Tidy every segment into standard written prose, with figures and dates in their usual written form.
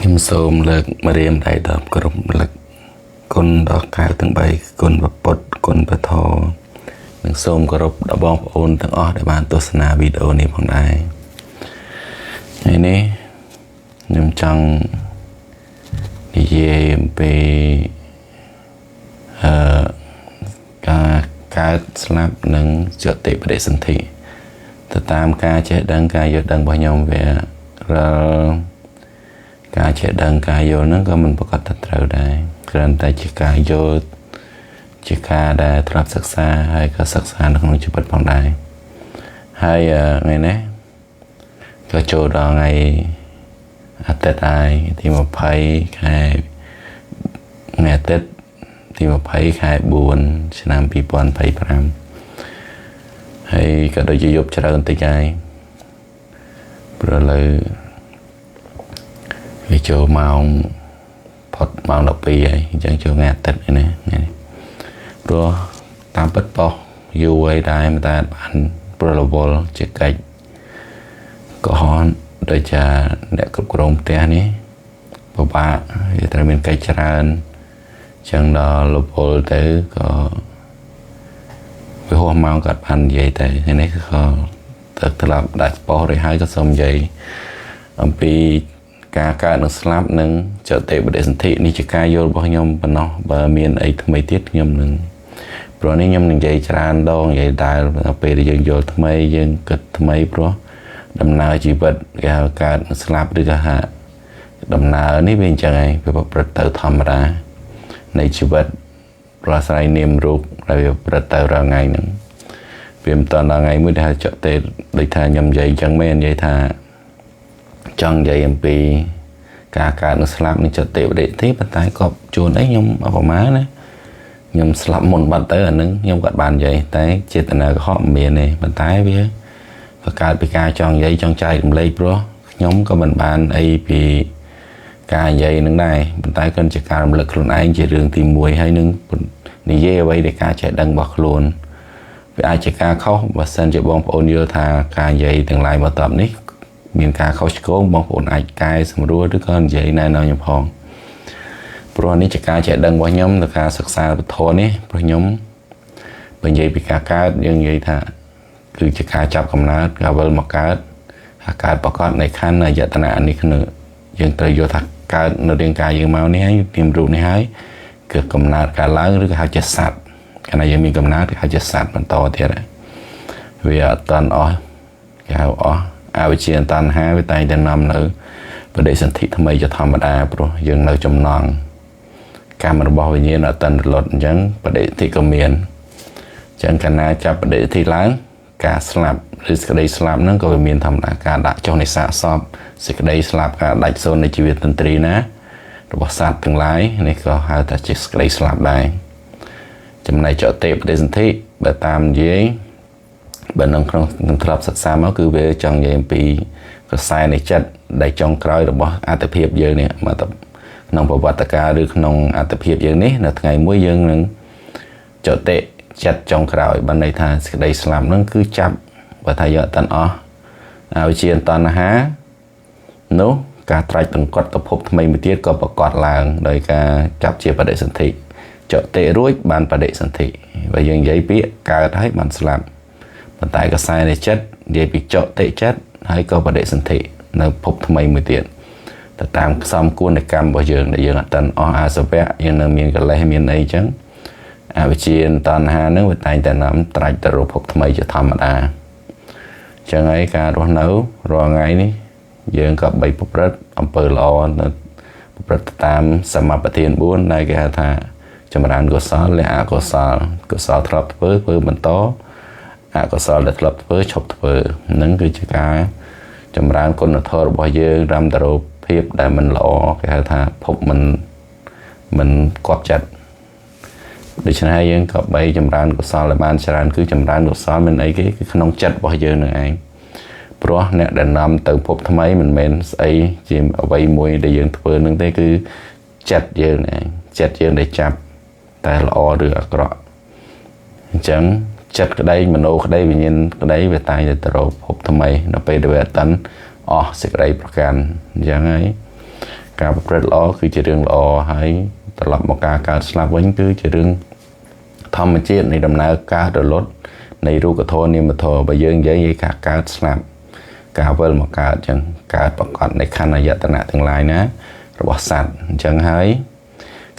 ខ្ញុំសូមលើកម្រាមដៃដល់គ្រប់លឹកគុណដល់កែវទាំង3គុណពុទ្ធគុណពធនិងសូមគោរពដល់បងប្អូនទាំងអស់ដែលបានទស្សនាវីដេអូនេះផងដែរថ្ងៃនេះខ្ញុំចង់និយាយអំពីអឺការកើតស្លាប់និងចតិបដិសន្ធិទៅតាមការចេះដឹងការយល់ដឹងរបស់ខ្ញុំវារាល់ការចេះដឹងការយល់ហ្នឹងក៏មិនប្រកាសថាត្រូវដែរគ្រាន់តែជាការយល់ជាការដែលធ្លាប់សិក្សាហើយក៏សិក្សានៅក្នុងជីវិតផងដែរហើយថ្ងៃនេះក៏ចូលដល់ថ្ងៃអាទិត្យហើយទី20ខែថ្ងៃអាទិត្យទី20ខែ4ឆ្នាំ2025ហើយក៏ដូចជាយប់ច្រើនបន្តិចហើយព្រោះលើវាចូលម៉ោងផុតម៉ោង12ហើយអញ្ចឹងចូលថ្ងៃអាទិត្យនេះថ្ងៃនេះព្រោះតាមពិតប៉ុស្តិ៍យូរហើយដែរតែបានព្រោះរវល់ជាកិច្ចក៏ហនដូចជាអ្នកគ្រប់គ្រងផ្ទះនេះពិបាកវាត្រូវមានកិច្ចច្រើនអញ្ចឹងដល់រវល់ទៅក៏វាហួសម៉ោងក៏បាននិយាយទៅថ្ងៃនេះក៏ទៅត្រឡប់ដាក់ប៉ុស្តិ៍រួចហើយក៏សូមនិយាយអំពីការកើតនិងស្លាប់និងចតិបដិសន្ធិនេះជាការយល់របស់ខ្ញុំប៉ុណ្ណោះបើមានអីថ្មីទៀតខ្ញុំនឹងព្រោះនេះខ្ញុំនឹងនិយាយច្រើនដងនិយាយដែលពេលដែលយើងយល់ថ្មីយើងគិតថ្មីព្រោះដំណើរជីវិតគេហៅកើតនិងស្លាប់ឬក៏ថាដំណើរនេះវាអញ្ចឹងហើយវាប្រព្រឹត្តទៅធម្មតានៃជីវិតប្រស្រ័យនាមរូបដែលវាប្រព្រឹត្តទៅរាល់ថ្ងៃហ្នឹងវាមិនតដល់ថ្ងៃមួយដែលហៅចតិដូចថាខ្ញុំនិយាយអញ្ចឹងមែននិយាយថាចង់និយាយអំពីការកើតនិងស្លាប់និងចតិបដិទេប៉ុន្តែក៏ជួនអីខ្ញុំអបមាណាខ្ញុំស្លាប់មុនបាត់ទៅអានឹងខ្ញុំក៏បាននិយាយតែចេតនាកុហកមិនមានទេប៉ុន្តែវាក៏កើតពីការចង់និយាយចង់ចែករំលែកព្រោះខ្ញុំក៏មិនបានអីពីការនិយាយនឹងដែរប៉ុន្តែគ្រាន់ជាការរំលឹកខ្លួនឯងជារឿងទី1ហើយនឹងនិយាយអ្វីដែលការចេះដឹងរបស់ខ្លួនវាអាចជាការខុសបើសិនជាបងប្អូនយល់ថាការនិយាយទាំងឡាយមកតបនេះមានការខុសឆ្គងបងប្អូនអាចកែសម្រួលឬក៏និយាយណែនាំខ្ញុំផងព្រោះនេះជាការចេះដឹងរបស់ខ្ញុំនៅការសិក្សាពធនេះព្រោះខ្ញុំបើនិយាយពីការកើតយើងនិយាយថាគឺជាការចាប់កំណើតការវិលមកកើតហើយកើតប្រកបនៃខណ្ឌអយតនៈនេះគឺយើងត្រូវយល់ថាកើតនៅរាងកាយយើងមកនេះហើយនាមរូបនេះហើយគឺកំណើតកើតឡើងឬក៏ហៅជាសត្វកាលណាយើងមានកំណើតគេហៅជាសត្វបន្តទៀតវាអត់តាន់អស់គេហៅអស់អវិជ្ជាតណ្ហាវាតែងតែនាំនៅបដិសន្ធិថ្មីជាធម្មតាព្រោះយើងនៅចំណងកម្មរបស់វិញ្ញាណអត់តាន់រលត់អញ្ចឹងបដិសន្ធិក៏មានអញ្ចឹងកាលណាចាប់បដិសន្ធិឡើងការស្លាប់ឬសេចក្តីស្លាប់ហ្នឹងក៏វាមានធម្មតាការដាក់ចុះនៃសាកសពសេចក្តីស្លាប់ការដាច់សូន្យនៃជីវិតតន្ត្រីណារបស់សត្វទាំងឡាយនេះក៏ហៅថាជាសេចក្តីស្លាប់ដែរចំណែកចតិបដិសន្ធិបើតាមនិយាយបើនៅក្នុងធ្លាប់សិក្សាមកគឺវាចង់និយាយអំពីក្រសែនៃចិត្តដែលចុងក្រោយរបស់អត្តភាពយើងនេះមកទៅក្នុងប្រវត្តិកាលឬក្នុងអត្តភាពយើងនេះនៅថ្ងៃមួយយើងនឹងចតិចិត្តចុងក្រោយបានន័យថាសេចក្តីស្លាប់ហ្នឹងគឺចាប់បើថាយើងអត់តាន់អស់អវិជ្ជាតណ្ហានោះការត្រាច់តង្កត់ទៅភពថ្មីមួយទៀតក៏ប្រកាសឡើងដោយការចាប់ជាបដិសន្ធិចតិរួចបានបដិសន្ធិបើយើងនិយាយពាក្យកើតហើយបានស្លាប់ប៉ុន្តែក្រសែនៃចិត្តនិយាយពីចតិចិត្តហើយក៏បដិសន្ធិនៅភពថ្មីមួយទៀតទៅតាមសំគួរនៃកម្មរបស់យើងដែលយើងអត់តាន់អស់អាសវៈយើងនៅមានកលេសមានអីចឹងអវិជ្ជាតណ្ហានឹងវាតែងតែនាំត្រាច់ទៅរកភពថ្មីជាធម្មតាចឹងហើយការរស់នៅរាល់ថ្ងៃនេះយើងក៏បីប្រព្រឹត្តអំពើល្អនៅប្រព្រឹត្តតាមសមបទាន4ដែលគេហៅថាចម្រើនកុសលและអកុសលកុសលធ្លាប់ធ្វើធ្វើបន្តអកុសលដែលធ្លាប់ធ្វើឈប់ធ្វើនឹងគឺជាការចម្រើនគុណធម៌របស់យើងរំតរោភាពដែលមិនល្អគេហៅថាភពមិនគប់ចិត្តដូច្នេះយើងក៏បីចម្រើនកុសលឲ្យបានច្រើនគឺចម្រើនកុសលមិនអីគេគឺក្នុងចិត្តរបស់យើងនឹងឯងព្រោះអ្នកដែលនាំទៅភពថ្មីមិនមែនស្អីជាអ្វីមួយដែលយើងធ្វើនឹងទេគឺចិត្តយើងឯងចិត្តយើងដែលចាប់តែល្អឬអាក្រក់អញ្ចឹងចិត្តក្តីមโนក្តីវិញ្ញាណក្តីវាតែងតែទៅរកភពថ្មីនៅពេលដែលវាអត់តាន់អស់សេចក្តីប្រកាន់អញ្ចឹងហើយ ការប្រព្រឹត្តល្អគឺជារឿងល្អហើយត្រឡប់មកការកើតស្លាប់វិញគឺជារឿងធម្មជាតិនៃដំណើរការរលត់នៃរូបធម៌នាមធម៌បើយើងនិយាយការកើតស្លាប់ការវិលមកកើតអញ្ចឹងកើតប្រកបនៃខណ្ឌអាយតនៈទាំងឡាយណារបស់សត្វអញ្ចឹងហើយ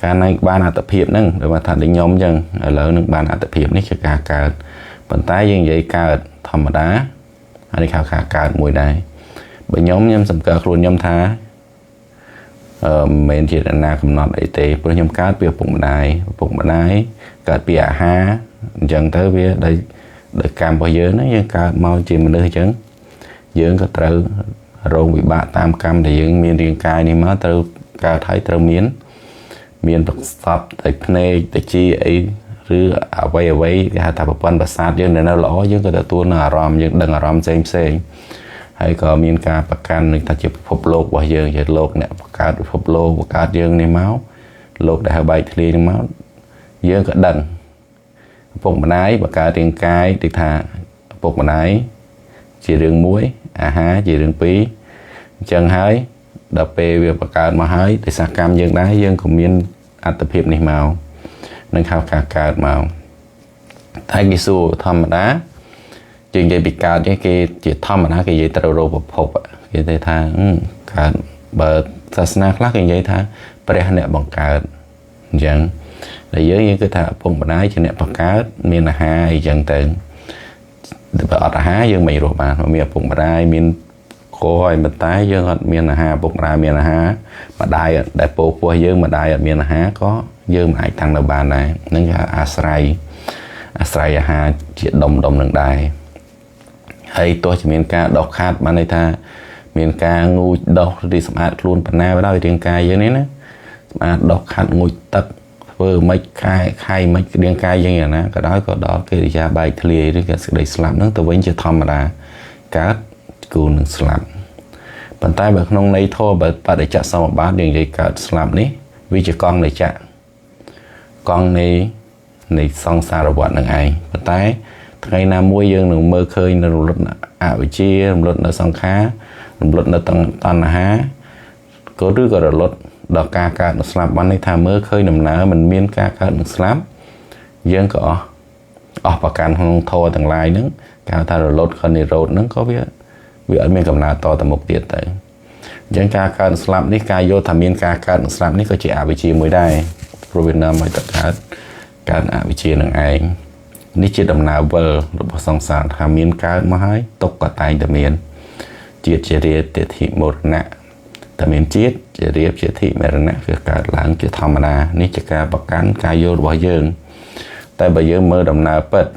ការណៃបានអត្តភាពហ្នឹងដូចថាដូចខ្ញុំអញ្ចឹងឥឡូវនឹងបានអត្តភាពនេះគឺការកើតប៉ុន្តែយើងនិយាយកើតធម្មតាអានេះហៅថាកើតមួយដែរបើខ្ញុំសម្គាល់ខ្លួនខ្ញុំថាមិនមែនជាអ្នកណាកំណត់អីទេព្រោះខ្ញុំកើតពីឪពុកម្ដាយឪពុកម្ដាយកើតពីអាហារអញ្ចឹងទៅវាដោយកម្មរបស់យើងហ្នឹងយើងកើតមកជាមនុស្សអញ្ចឹងយើងក៏ត្រូវរងវិបាកតាមកម្មដែលយើងមានរាងកាយនេះមកត្រូវកើតហើយត្រូវមានប្រសពតែភ្នែកតិចអីឬអ្វីគេហៅថាប្រព័ន្ធប្រសាទយើងនៅល្អយើងក៏ទទួលនៅអារម្មណ៍យើងដឹងអារម្មណ៍ផ្សេងផ្សេងហើយក៏មានការប្រកាន់នឹងថាជាពិភពលោករបស់យើងជាលោកអ្នកបង្កើតពិភពលោកបង្កើតយើងនេះមកលោកដែលហៅបែកធ្លាយនេះមកយើងក៏ដឹងឪពុកម្ដាយបង្កើតរាងកាយដូចថាឪពុកម្ដាយជារឿងមួយអាហារជារឿងពីរអញ្ចឹងហើយដល់ពេលវាបង្កើតមកហើយដោយសារកម្មយើងដែរយើងក៏មានអត្តភាពនេះមកនឹងហៅការកើតមកតែគេសួរធម្មតាជាងនិយាយពីកើតទេគេជាធម្មតាគេនិយាយត្រូវរកប្រភពគេទេថាកើតបើសាសនាខ្លះគេនិយាយថាព្រះអ្នកបង្កើតអញ្ចឹងតែយើងគឺថាឪពុកម្ដាយជាអ្នកបង្កើតមានអាហារអីចឹងទៅបើអត់អាហារយើងមិនរស់បានមានឪពុកម្ដាយមានគោហើយប៉ុន្តែយើងអត់មានអាហារឪពុកម្ដាយមានអាហារម្ដាយដែលពោពោះយើងម្ដាយអត់មានអាហារក៏យើងមិនអាចតាំងនៅបានដែរនឹងគេអាស្រ័យអាហារជាដុំនឹងដែរហើយទោះជាមានការដោះខាតបានន័យថាមានការងូតដោះឬសម្អាតខ្លួនប៉ុណ្ណាក៏ដោយរាងកាយយើងនេះណាសម្អាតដោះខាត់ងូតទឹកធ្វើមិនខែមិនរាងកាយយើងយ៉ាងណាក៏ដោយក៏ដល់កិរិយាបែកធ្លាយឬក៏សេចក្តីស្លាប់ហ្នឹងទៅវិញជាធម្មតាកើតគូនឹងស្លាប់ប៉ុន្តែបើក្នុងន័យធម៌បើបដិច្ចសមុបាទយើងនិយាយកើតស្លាប់នេះវាជាកង់នៃចក្រកង់នៃសង្សារវដ្តនឹងឯងប៉ុន្តែថ្ងៃណាមួយយើងនឹងមើលឃើញនៅរលត់អវិជ្ជារលត់នៅសង្ខាររលត់នៅតណ្ហាក៏ឬក៏រលត់ដល់ការកើតនិងស្លាប់បានន័យថាមើលឃើញដំណើរមិនមានការកើតនិងស្លាប់យើងក៏អស់ប្រកាន់ក្នុងធម៌ទាំងឡាយហ្នឹងគេហៅថារលត់ខនិរោធហ្នឹងក៏វាអត់មានកំណើតទៅមុខទៀតទៅអញ្ចឹងការកើតស្លាប់នេះការយល់ថាមានការកើតនិងស្លាប់នេះក៏ជាអវិជ្ជាមួយដែរព្រោះវានាំឲ្យទៅកើតអវិជ្ជានឹងឯងនេះជាដំណើរវិលរបស់សង្សារថាមានកើតមកហើយទុក្ខក៏តែងតែមានជាតិជារាទិធិមរណៈតែមានជាតិជារាជាធិមរណៈគឺកើតឡើងជាធម្មតានេះជាការប្រកាន់ការយល់របស់យើងតែបើយើងមើលដំណើរពិត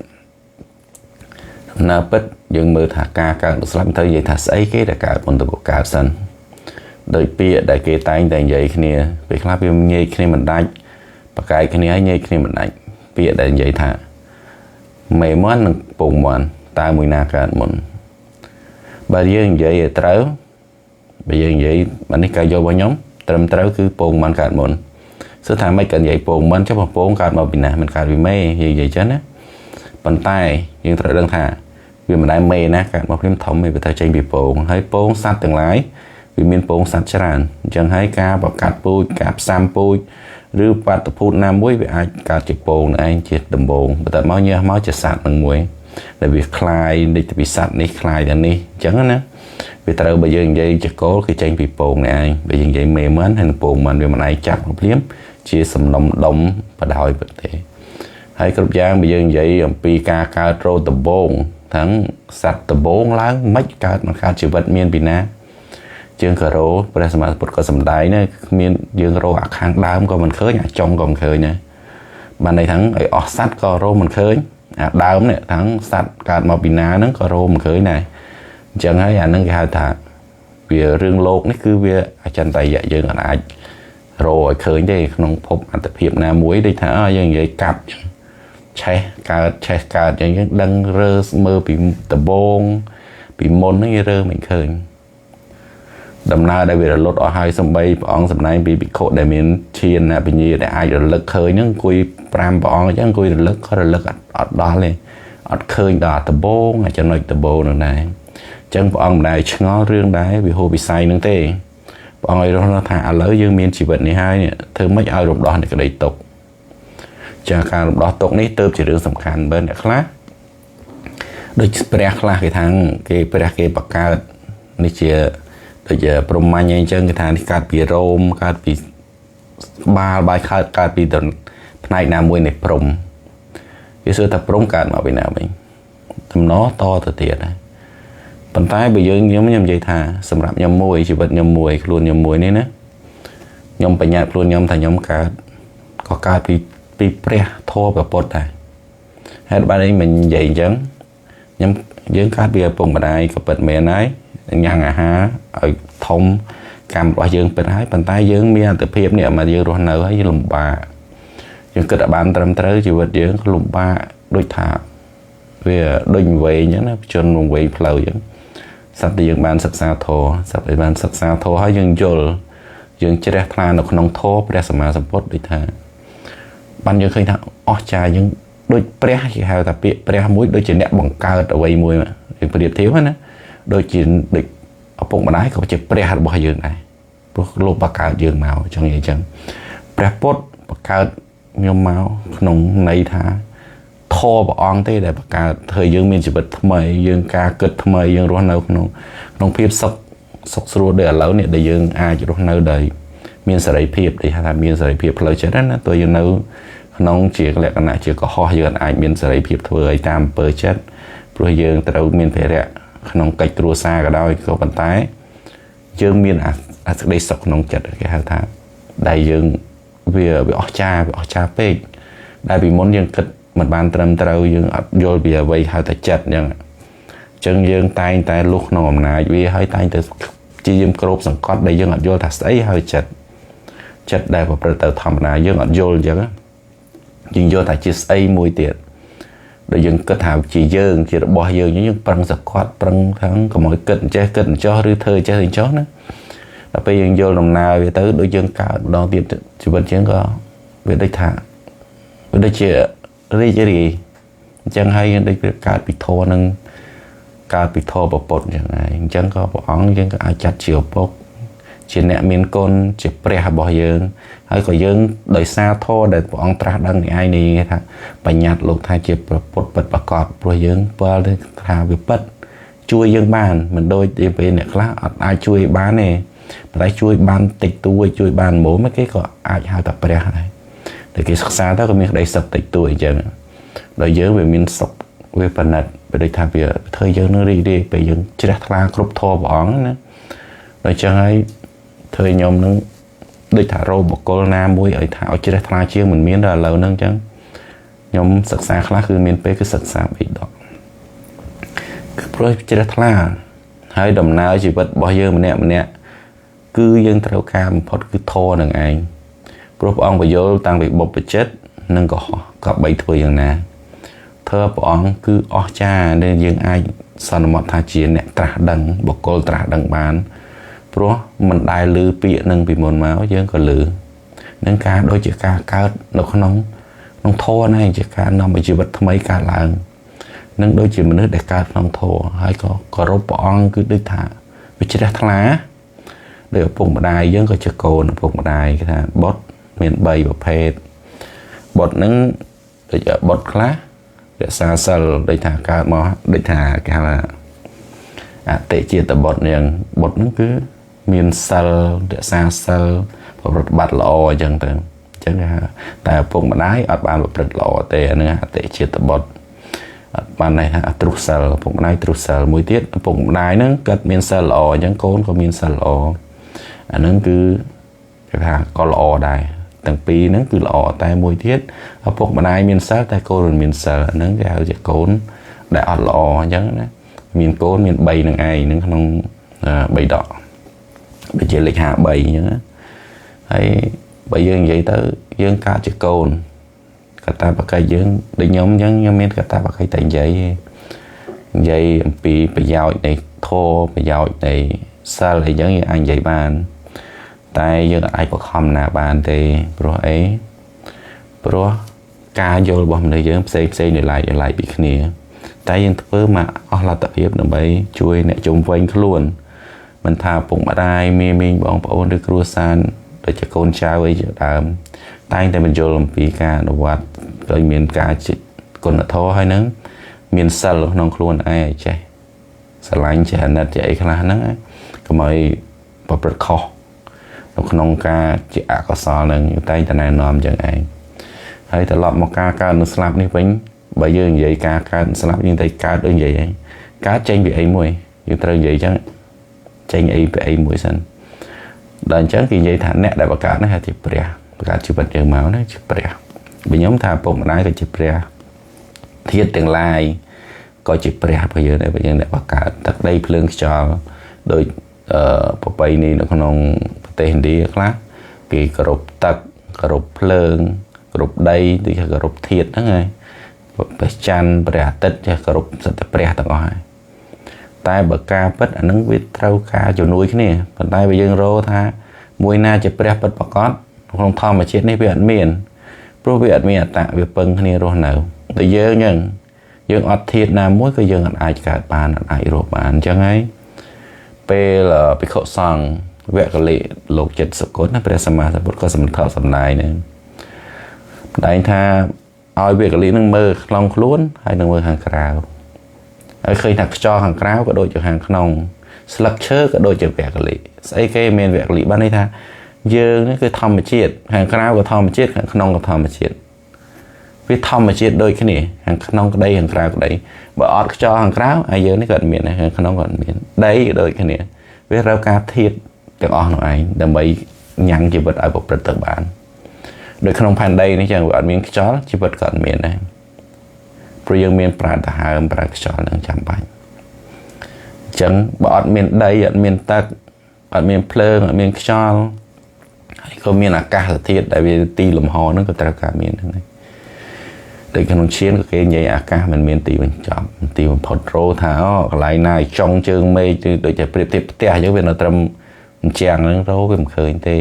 យើងមើលថាការកើតស្លាប់ទៅនិយាយថាស្អីគេដែលកើតមុនទៅកើតសិនដោយពាក្យដែលគេតែងតែនិយាយគ្នាពេលខ្លះវាញែកគ្នាមិនដាច់ប្រកែកគ្នាហើយញែកគ្នាមិនដាច់ពាក្យដែលនិយាយថាមេមាន់និងពងមាន់តើមួយណាកើតមុនបើយើងនិយាយឲ្យត្រូវបើយើងនិយាយអានេះការយល់របស់ខ្ញុំត្រឹមត្រូវគឺពងមាន់កើតមុនសួរថាម៉េចក៏និយាយពងមាន់ចុះពងកើតមកពីណាមិនកើតពីមេយើងនិយាយចឹងណាប៉ុន្តែយើងត្រូវដឹងថាវាមិនដែលមេណាកើតមកភ្លាមធំទេវាត្រូវចេញពីពងហើយពងសត្វទាំងឡាយវាមានពងសត្វច្រើនអញ្ចឹងហើយការបង្កាត់ពូជការផ្សាំពូជឬបាតុភូតណាមួយវាអាចកើតជាពងនឹងឯងជាដំបូងបន្ទាប់មកញើសមកជាសត្វនឹងមួយដែលវាคล้ายដូចពីសត្វនេះคล้ายតែនេះអញ្ចឹងណាវាត្រូវបើយើងនិយាយជាគោលគឺចេញពីពងនេះឯងបើយើងនិយាយមេមិនហើយនឹងពងមិនវាមិនឯងចាប់មកភ្លាមជាសំណុំដុំបដោយប្រទេសហើយគ្រប់យ៉ាងបើយើងនិយាយអំពីការកើតរោដំបូងទាំងសត្វដំបូងឡើងមិនកើតមកកើតជីវិតមានពីណាជាងការ៉ូព្រះសម្មាសម្ពុទ្ធក៏សំដែងដែរគ្មានយើងរកអាខាងដើមក៏មិនឃើញអាចុងក៏មិនឃើញដែរបានន័យថាឲ្យអស់សត្វក៏រកមិនឃើញអាដើមនេះទាំងសត្វកើតមកពីណាហ្នឹងក៏រកមិនឃើញដែរអញ្ចឹងហើយអាហ្នឹងគេហៅថាវារឿងលោកនេះគឺវាអចិន្ត្រៃយៈយើងអាចរកឲ្យឃើញទេក្នុងភពអត្តភាពណាមួយដូចថាយើងនិយាយកាប់ឆេះកើតឆេះកើតអញ្ចឹងយើងដឹងរើមើលពីដំបូងពីមុនហ្នឹងគេរើមិនឃើញដំណើរដែលវារលត់អស់ហើយសំបីព្រះអង្គសម្ដែងពីភិក្ខុដែលមានឈានបញ្ញាដែលអាចរលឹកឃើញហ្នឹងអង្គុយ5ព្រះអង្គអញ្ចឹងអង្គុយរលឹកក៏រលឹកអត់ដល់ទេអត់ឃើញដល់ដំបូងចំណុចដំបូងហ្នឹងដែរអញ្ចឹងព្រះអង្គមិនដែលឆ្ងល់រឿងដែរវិហោវិស័យហ្នឹងទេ ព្រះអង្គឲ្យរស់នៅថាឥឡូវយើងមានជីវិតនេះហើយធ្វើម៉េចឲ្យរំដោះនៃក្តីទុក្ខចាការរំដោះទុក្ខនេះទៅជារឿងសំខាន់បើអ្នកខ្លះដូចព្រះខ្លះគេថាគេព្រះគេបង្កើតនេះជាដូចជាព្រហ្មញ្ញអីចឹងគេថានេះកើតពីរោមកើតពីក្បាលបាយកើតពីផ្នែកណាមួយនៃព្រំគេសួរថាព្រំកើតមកពីណាវិញតំណតទៅទៀតណាប៉ុន្តែបើយើងខ្ញុំនិយាយថាសម្រាប់ខ្ញុំមួយជីវិតខ្ញុំមួយខ្លួនខ្ញុំមួយនេះណាខ្ញុំបញ្ញត្តិខ្លួនខ្ញុំថាខ្ញុំកើតក៏កើតពីព្រះធម៌ព្រះពុទ្ធដែរហេតុបាននេះមិននិយាយអញ្ចឹងខ្ញុំយើងកើតពីឪពុកម្ដាយក៏ពិតមែនហើយញ៉ាំងអាហារឲ្យធំកម្មរបស់យើងពិតហើយប៉ុន្តែយើងមានអត្ថភាពនេះមកយើងរស់នៅហើយយើងលំបាកយើងគិតឲ្យបានត្រឹមត្រូវជីវិតយើងលំបាកដូចថាវាដូចវែងអញ្ចឹងណាជនវែងផ្លូវអញ្ចឹងសត្វតែយើងបានសិក្សាធម៌សត្វតែបានសិក្សាធម៌ហើយយើងយល់យើងជ្រះថ្លានៅក្នុងធម៌ព្រះសម្មាសម្ពុទ្ធដូចថាបានយើងឃើញថាអស្ចារ្យយើងដូចព្រះគេហៅថាពាក្យព្រះមួយដូចជាអ្នកបង្កើតអ្វីមួយយើងប្រៀបធៀបណាដូចជាដូចឪពុកម្ដាយក៏ជាព្រះរបស់យើងដែរព្រោះលោកបង្កើតយើងមកអញ្ចឹងនិយាយអញ្ចឹងព្រះពុទ្ធបង្កើតខ្ញុំមកក្នុងន័យថាធម៌ព្រះអង្គទេដែលបង្កើតធ្វើយើងមានជីវិតថ្មីយើងការគិតថ្មីយើងរស់នៅក្នុងភាពសុខសុខស្រួលដូចឥឡូវនេះដែលយើងអាចរស់នៅដោយមានសេរីភាពដែលថាមានសេរីភាពផ្លូវចិត្តណាទោះយើងនៅក្នុងជាលក្ខណៈជាកុហកយើងអាចមានសេរីភាពធ្វើឲ្យតាមអំពើចិត្តព្រោះយើងត្រូវមានភារៈក្នុងកិច្ចគ្រួសារក៏ដោយក៏ប៉ុន្តែយើងមានអាសេចក្តីសុខក្នុងចិត្តគេហៅថាដែលយើងវាអស្ចារ្យវាអស្ចារ្យពេកដែលពីមុនយើងគិតមិនបានត្រឹមត្រូវយើងអត់យល់ពីអ្វីហៅថាចិត្តអញ្ចឹងយើងតែងតែលុះក្នុងអំណាចវាហើយតែងតែជាយាមគ្របសង្កត់ដែលយើងអត់យល់ថាស្អីហើយចិត្តចិត្តដែលប្រព្រឹត្តទៅធម្មតាយើងអត់យល់អញ្ចឹងយើងយល់ថាជាស្អីមួយទៀតដែលយើងគិតថាជាយើងជារបស់យើងយើងប្រឹងសង្កត់ប្រឹងខាងកុំឲ្យគិតអញ្ចេះគិតអញ្ចោះឬធ្វើអញ្ចេះអញ្ចោះណាដល់ពេលយើងយល់ដំណើរវាទៅដូចយើងកើតម្ដងទៀតជីវិតយើងក៏វាដូចថាវាដូចជារីករាយអញ្ចឹងហើយយើងដូចកើតពីធម៌នឹងកើតពីធម៌ព្រះពុទ្ធអញ្ចឹងហើយអញ្ចឹងក៏ព្រះអង្គយើងក៏អាចចាត់ជាឪពុកជាអ្នកមានគុណជាព្រះរបស់យើងហើយក៏យើងដោយសារធម៌ដែលព្រះអង្គត្រាស់ដឹងនេះឯងនេះថាបញ្ញត្តិលោកថាជាព្រះពុទ្ធពិតប្រាកដព្រោះយើងពិលថាវាពិតជួយយើងបានមិនដូចទីពេលអ្នកខ្លះអត់អាចជួយបានទេប៉ុន្តែជួយបានតិចតួចជួយបានមុំគេក៏អាចហៅថាព្រះដែរតែគេសិក្សាទៅក៏មានក្តីសុខតិចតួចអញ្ចឹងដល់យើងវាមានសុខវាប៉និតវាដូចថាវាធ្វើយើងនឹងរីករាយពេលយើងជ្រះថ្លាគ្រប់ធម៌ព្រះអង្គណាដល់អញ្ចឹងហើយធ្វើខ្ញុំនឹងដូចថារោបុគ្គលណាមួយឲ្យថាឲ្យជ្រះថ្លាជាងមិនមានដល់ឥឡូវហ្នឹងអញ្ចឹងខ្ញុំសិក្សាខ្លះគឺមានពេលគឺសិក្សា3ដងគឺព្រោះជ្រះថ្លាហើយដំណើរជីវិតរបស់យើងម្នាក់ម្នាក់គឺយើងត្រូវការបំផុតគឺធម៌នឹងឯងព្រោះព្រះអង្គបញ្យល់តាំងពីបុព្វជិតនិងកុហកក៏បីធ្វើយ៉ាងណាធ្វើព្រះអង្គគឺអស្ចារ្យដែលយើងអាចសន្មតថាជាអ្នកត្រាស់ដឹងបុគ្គលត្រាស់ដឹងបានព្រោះមិនដែលឮពាក្យនឹងពីមុនមកយើងក៏ឮនឹងការដូចជាការកើតនៅក្នុងធម៌ហ្នឹងជាការនាំឲ្យជីវិតថ្មីកើតឡើងនឹងដូចជាមនុស្សដែលកើតក្នុងធម៌ហើយក៏គោរពព្រះអង្គគឺដូចថាវាជ្រះថ្លាដោយឪពុកម្ដាយយើងក៏ជាកូនឪពុកម្ដាយគេថាបុត្រមាន3ប្រភេទបុត្រហ្នឹងដូចបុត្រខ្លះរក្សាសិលដូចថាកើតមកដូចថាគេហៅថាអតិជាតបុត្រយ៉ាងបុត្រហ្នឹងគឺមានសិលរក្សាសិលប្រព្រឹត្តបត្តិល្អអញ្ចឹងទៅអញ្ចឹងគេហៅតែឪពុកម្ដាយអត់បានប្រព្រឹត្តល្អទេអាហ្នឹងអតិជាតបុត្រអត់បានន័យថាទ្រុសសិលឪពុកម្ដាយទ្រុសសិលមួយទៀតឪពុកម្ដាយហ្នឹងគាត់មានសិលល្អអញ្ចឹងកូនក៏មានសិលល្អអាហ្នឹងគឺគេថាក៏ល្អដែរទាំងពីរហ្នឹងគឺល្អតែមួយទៀតឪពុកម្ដាយមានសិលតែកូនមិនមានសិលអាហ្នឹងគេហៅជាកូនដែលអត់ល្អអញ្ចឹងណាមានកូនមាន3នឹងឯងហ្នឹងក្នុង3ដកដូចជាលេខ53អញ្ចឹងណាហើយបើយើងនិយាយទៅយើងកើតជាកូនកតាបកិច្ចយើងដូចខ្ញុំអញ្ចឹងខ្ញុំមានកតាបកិច្ចតែនិយាយនិយាយអំពីប្រយោជន៍នៃធម៌ប្រយោជន៍នៃសិលអីចឹងយើងអាចនិយាយបានតែយើងអាចបខំណាបានទេព្រោះអីព្រោះការយល់របស់មនុស្សយើងផ្សេងផ្សេងដោយឡែកពីគ្នាតែយើងធ្វើមកអស់លទ្ធភាពដើម្បីជួយអ្នកជុំវិញខ្លួន មិនថាពុកម្ដាយមេមីងបងប្អូនឬគ្រួសារដូចជាកូនចៅអីជាដើមតែងតែបញ្យល់អំពីការអនុវត្តក៏មានការគុណធម៌ហើយនឹងមានសិលក្នុងខ្លួនឯងឲ្យចេះស្រឡាញ់ចេះអាណិតចេះអីខ្លះហ្នឹងកុំឲ្យប្រព្រឹត្តខុសនៅក្នុងការជាអកុសលនឹងតែងតែណែនាំចឹងឯងហើយត្រឡប់មកការកើតនិងស្លាប់នេះវិញបើយើងនិយាយការកើតស្លាប់យើងតែកើតដូចនិយាយឯងកើតចេញពីអីមួយយើងត្រូវនិយាយចឹងចេញអីពីអីមួយសិនដល់អញ្ចឹងគេនិយាយថាអ្នកដែលបង្កើតនេះហៅជាព្រះបង្កើតជីវិតយើងមកណាជាព្រះបើខ្ញុំថាពុកម្ដាយក៏ជាព្រះធាតុទាំងឡាយក៏ជាព្រះរបស់យើងដែរបើយើងអ្នកបង្កើតទឹកដីភ្លើងខ្យល់ដោយប្រពៃណីនៅក្នុងប្រទេសឥណ្ឌាខ្លះគេគោរពទឹកគោរពភ្លើងគោរពដីដូចជាគោរពធាតុហ្នឹងហើយព្រះច័ន្ទព្រះអាទិត្យចេះគោរពសិទ្ធិព្រះទាំងអស់ហើយតែបើការពិតអានឹងវាត្រូវការជំនួយគ្នាប៉ុន្តែបើយើងរកថាមួយណាជាព្រះពិតប្រាកដក្នុងធម្មជាតិនេះវាអត់មានព្រោះវាអត់មានអត្តវាពឹងគ្នារស់នៅតែយើងហ្នឹងយើងអត់ធាតុណាមួយក៏យើងអត់អាចកើតបានអត់អាចរស់បានអញ្ចឹងហើយពេលភិក្ខុសង្ឃវគ្គលិលោកចិត្តសុគន្ធណាព្រះសម្មាសម្ពុទ្ធក៏សម្ថសម្ដែងហ្នឹងម្ដែងថាឲ្យវគ្គលិនឹងមើលក្នុងខ្លួនហើយនឹងមើលខាងក្រៅហើយឃើញថាខ្យល់ខាងក្រៅក៏ដូចជាខាងក្នុងស្លឹកឈើក៏ដូចជាវគ្គលិស្អីគេមានវគ្គលិបានន័យថាយើងនេះគឺធម្មជាតិខាងក្រៅក៏ធម្មជាតិខាងក្នុងក៏ធម្មជាតិវាធម្មជាតិដូចគ្នាខាងក្នុងក្តីខាងក្រៅក្តីបើអត់ខ្យល់ខាងក្រៅហើយយើងនេះក៏អត់មានដែរខាងក្នុងក៏អត់មានដីក៏ដូចគ្នាវាត្រូវការធាតុទាំងអស់នោះឯងដើម្បីញ៉ាំងជីវិតឲ្យប្រព្រឹត្តទៅបានដូចក្នុងផែនដីនេះចឹងវាអត់មានខ្យល់ជីវិតក៏អត់មានដែរព្រោះយើងមានប្រាណដហើមប្រាណខ្យល់នឹងចាំបាច់អញ្ចឹងបើអត់មានដីអត់មានទឹកអត់មានភ្លើងអត់មានខ្យល់ហើយក៏មានអាកាសធាតុដែលវាទីលំហហ្នឹងក៏ត្រូវការមានហ្នឹងដែរដូចក្នុងឈានក៏គេនិយាយអាកាសមិនមានទីបញ្ចប់ទីបំផុតរោថាអូកន្លែងណាចុងជើងមេឃដូចជាប្រៀបធៀបផ្ទះអញ្ចឹងវានៅត្រឹមអញ្ចឹងហ្នឹងរោវាមិនឃើញទេ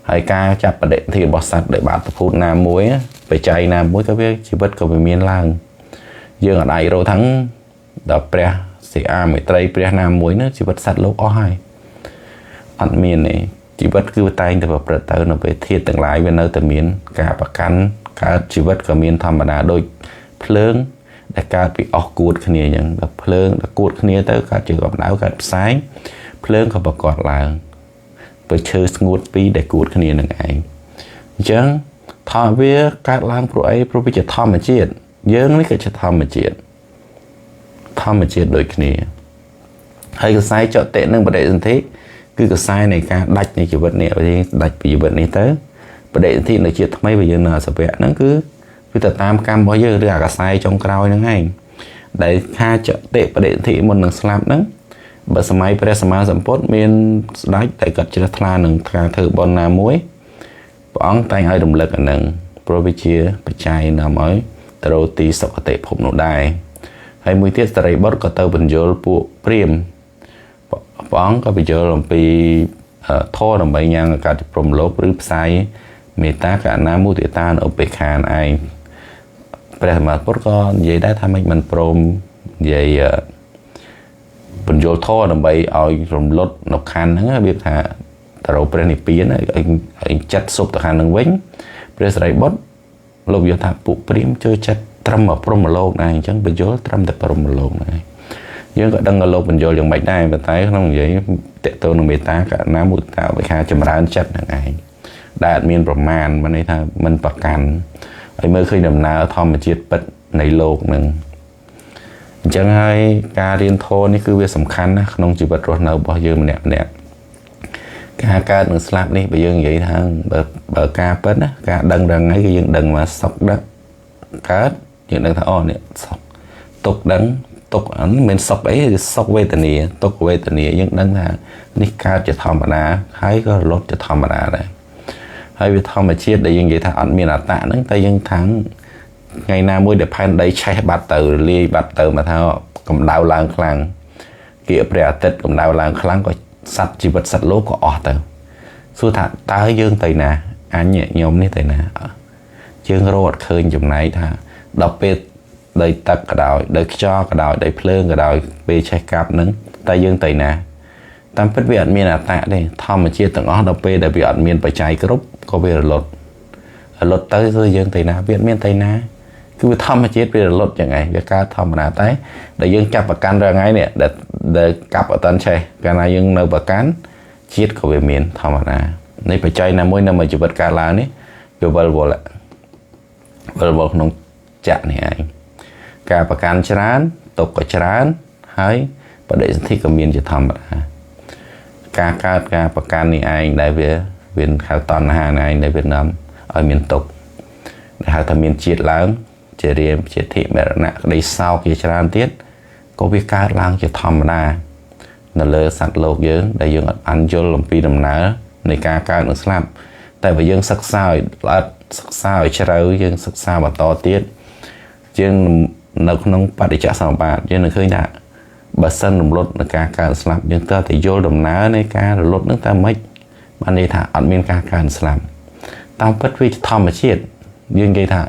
ហើយការចាប់បដិធិរបស់សត្វដែលបាតុភូតណាមួយបច្ច័យណាមួយក៏វាជីវិតក៏វាមានឡើងយើងអត់អាចរោทั้งដល់ព្រះសិអាមេត្រីព្រះណាមួយនោះជីវិតសត្វលោកអស់ហើយអត់មានទេជីវិតគឺតែងតែប្រព្រឹត្តទៅនៅពេលធាតុទាំងឡាយវានៅតែមានការប្រកាន់កើតជីវិតក៏មានធម្មតាដូចភ្លើងដែលកើតពីអស់គួតគ្នាអញ្ចឹងដល់ភ្លើងដល់គួតគ្នាទៅកើតជាកម្ដៅកើតផ្សែងភ្លើងក៏ប្រកបឡើងបើឈើស្ងួតពីរដែលគួតគ្នានឹងឯងអញ្ចឹងថាវាកើតឡើងព្រោះអីព្រោះវាជាធម្មជាតិយើងនេះក៏ជាធម្មជាតិធម្មជាតិដូចគ្នាហើយកសែចតិនិងបដិសន្ធិគឺកសែនៃការដាច់នៃជីវិតនេះយើងដាច់ពីជីវិតនេះទៅបដិសន្ធិនៅជាតិថ្មីបើយើងនៅអសវៈហ្នឹងគឺវាទៅតាមកម្មរបស់យើងឬអាកសែចុងក្រោយហ្នឹងឯងដែលថាចតិបដិសន្ធិមុននឹងស្លាប់ហ្នឹងបើសម័យព្រះសម្មាសម្ពុទ្ធមានស្ដេចតែគាត់ជ្រះថ្លានឹងការធ្វើបុណ្យណាមួយព្រះអង្គតែងឲ្យរំលឹកអាហ្នឹងព្រោះវាជាបច្ច័យនាំឲ្យទៅរកទីសុគតិភពនោះដែរហើយមួយទៀតសារីបុត្រក៏ទៅបញ្យល់ពួកព្រាហ្មណ៍ព្រះអង្គក៏បញ្យល់អំពីធម៌ដើម្បីញ៉ាំងកើតព្រហ្មលោកឬផ្សាយមេត្តាករុណាមុទិតានិងឧបេក្ខាឯងព្រះសម្មាសម្ពុទ្ធក៏និយាយដែរថាមិនព្រមនិយាយបញ្យល់ធម៌ដើម្បីឲ្យរំលត់នៅខណ្ឌហ្នឹងរបៀបថាទៅរកព្រះនិព្វានឲ្យចិត្តសុបទៅខាងហ្នឹងវិញព្រះសិរីបុត្រលោកយល់ថាពួកព្រាហ្មណ៍ចូលចិត្តត្រឹមព្រហ្មលោកដែរអញ្ចឹងបញ្យល់ត្រឹមតែព្រហ្មលោកដែរយើងក៏ដឹងថាលោកបញ្យល់យ៉ាងម៉េចដែរប៉ុន្តែក្នុងនិយាយតេតទៅនឹងមេត្តាករុណាមុទិតាឧបេក្ខាចម្រើនចិត្តហ្នឹងឯងដែលអត់មានប្រមាណមានន័យថាមិនប្រកាន់ឲ្យមើលឃើញដំណើរធម្មជាតិពិតនៃលោកហ្នឹងអញ្ចឹងហើយការរៀនធម៌នេះគឺវាសំខាន់ណាស់ក្នុងជីវិតរស់នៅរបស់យើងម្នាក់ម្នាក់ការកើតនិងស្លាប់នេះបើយើងនិយាយថាបើការពិតណាការដឹងដល់ថ្ងៃគឺយើងដឹងមកសុខដល់កើតយើងដឹងថាអូនេះសុខទុក្ខដឹងទុក្ខអានេះមិនសុខអីគឺសុខវេទនាទុក្ខវេទនាយើងដឹងថានេះកើតជាធម្មតាហើយក៏រលត់ជាធម្មតាដែរហើយវាធម្មជាតិដែលយើងនិយាយថាអត់មានអត្តៈហ្នឹងតែយើងថាថ្ងៃណាមួយដែលផែនដីឆេះបាត់ទៅរលាយបាត់ទៅមកថាកម្ដៅឡើងខ្លាំងគៀកព្រះអាទិត្យកម្ដៅឡើងខ្លាំងក៏សត្វជីវិតសត្វលោកក៏អស់ទៅសួរថាតើយើងទៅណាអញខ្ញុំនេះទៅណាយើងរកអត់ឃើញចំណែកថាដល់ពេលដីទឹកក៏ដោយដីខ្យល់ក៏ដោយដីភ្លើងក៏ដោយពេលឆេះកាប់ហ្នឹងតែយើងទៅណា តាមពិតវាអត់មានអត្តៈទេធម្មជាតិទាំងអស់ដល់ពេលដែលវាអត់មានបច្ច័យគ្រប់ក៏វារលត់រលត់ទៅគឺយើងទៅណាវាអត់មានទៅណាគឺវាធម្មជាតិវារលត់យ៉ាងឯងវាកើតធម្មតាតែដែលយើងចាប់ប្រកាន់រាល់ថ្ងៃនេះដែលកាប់អត់តាន់ឆេះកាលណាយើងនៅប្រកាន់ជាតិក៏វាមានធម្មតានៃបច្ច័យណាមួយនៅមួយជីវិតកើតឡើងនេះវាវិលវល់វិលវល់ក្នុងចក្រនេះឯងការប្រកាន់ច្រើនទុក្ខក៏ច្រើនហើយបដិសន្ធិក៏មានជាធម្មតាការកើតការប្រកាន់នេះឯងដែលវាហៅតណ្ហានេះឯងដែលវានាំឲ្យមានទុក្ខដែលហៅថាមានជាតិឡើងជារាមជាធិមរណៈក្តីសោកជាច្រើនទៀតក៏វាកើតឡើងជាធម្មតានៅលើសត្វលោកយើងដែលយើងអត់បានយល់អំពីដំណើរនៃការកើតនិងស្លាប់តែបើយើងសិក្សាឲ្យល្អិតសិក្សាឲ្យជ្រៅយើងសិក្សាបន្តទៀតយើងនៅក្នុងបដិច្ចសមុប្បាទយើងនឹងឃើញថាបើសិនរំលត់នៃការកើតស្លាប់យើងត្រូវតែយល់ដំណើរនៃការរលត់នឹងតែម៉េចបានន័យថាអត់មានការកើតស្លាប់តាមពិតវាធម្មជាតិយើងនិយាយថា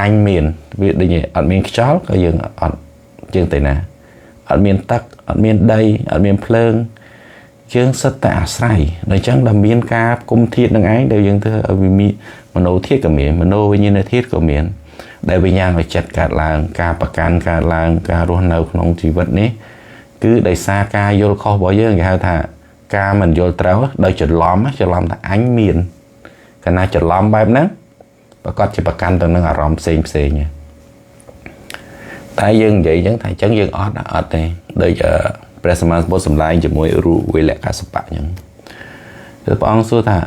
អញមានវាដូចអត់មានខ្យល់ក៏យើងអត់យើងទៅណាអត់មានទឹកអត់មានដីអត់មានភ្លើងយើងសិតតែអាស្រ័យដល់អញ្ចឹងដល់មានការគុំធាតុនឹងឯងដែលយើងធ្វើឲ្យវាមានមโนធាតុក៏មានមโนវិញ្ញាណធាតុក៏មានដែលវិញ្ញាណឲ្យចិត្តកើតឡើងការប្រកាន់កើតឡើងការរស់នៅក្នុងជីវិតនេះគឺដោយសារការយល់ខុសរបស់យើងគេហៅថាការមិនយល់ត្រូវដោយច្រឡំថាអញមានកាលណាច្រឡំបែបហ្នឹងប្រកាសជាប្រកាន់ទៅនឹងអារម្មណ៍ផ្សេងផ្សេងតែយើងនិយាយអញ្ចឹងថាអញ្ចឹងយើងអត់ទេដូចព្រះសម្មាសម្ពុទ្ធសម្ដែងជាមួយរូវិលកសបៈអញ្ចឹងគឺព្រះអង្គសួរថា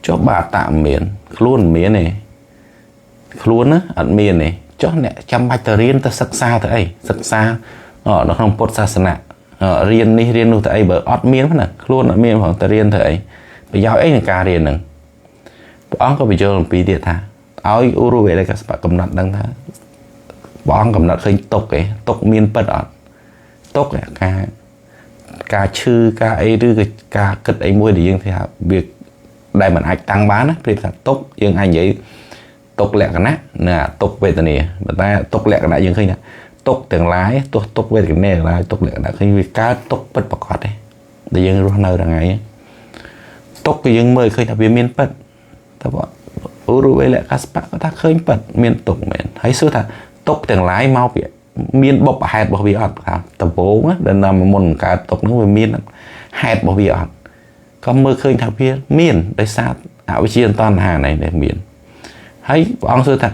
ចុះបើអត្តមានខ្លួនមានទេខ្លួនណាអត់មានទេចុះអ្នកចាំបាច់ទៅរៀនទៅសិក្សាទៅអីសិក្សានៅក្នុងពុទ្ធសាសនារៀននេះរៀននោះទៅអីបើអត់មានហ្នឹងខ្លួនអត់មានផងទៅរៀនទៅអីប្រយោជន៍អីនឹងការរៀនហ្នឹងព្រះអង្គក៏បញ្យល់អំពីទៀតថាឲ្យឧរុវេលកសបៈកំណត់ដឹងថាព្រះអង្គកំណត់ឃើញទុក្ខឯងទុក្ខមានពិតអត់ទុក្ខការឈឺការអីឬក៏ការគិតអីមួយដែលយើងថាវាដែលមិនអាចតាំងបានណាព្រោះថាទុក្ខយើងអាចនិយាយទុក្ខលក្ខណៈណាទុក្ខវេទនាប៉ុន្តែទុក្ខលក្ខណៈយើងឃើញថាទុក្ខទាំងឡាយទោះទុក្ខវេទនាទាំងឡាយទុក្ខលក្ខណៈឃើញវាកើតទុក្ខពិតប្រាកដទេដែលយើងរស់នៅរាល់ថ្ងៃទុក្ខក៏យើងមើលឃើញថាវាមានពិតតែបើឧរុវេលកសបៈគាត់ថាឃើញពិតមានទុក្ខមែនហើយសួរថាទុក្ខទាំងឡាយមកពីមានបុព្វហេតុរបស់វាអត់ថាដំបូងដែលនាំមុនកើតទុក្ខហ្នឹងវាមានហេតុរបស់វាអត់ក៏មើលឃើញថាវាមានដោយសារអវិជ្ជាតណ្ហានេះដែលមានហើយព្រះអង្គសួរថា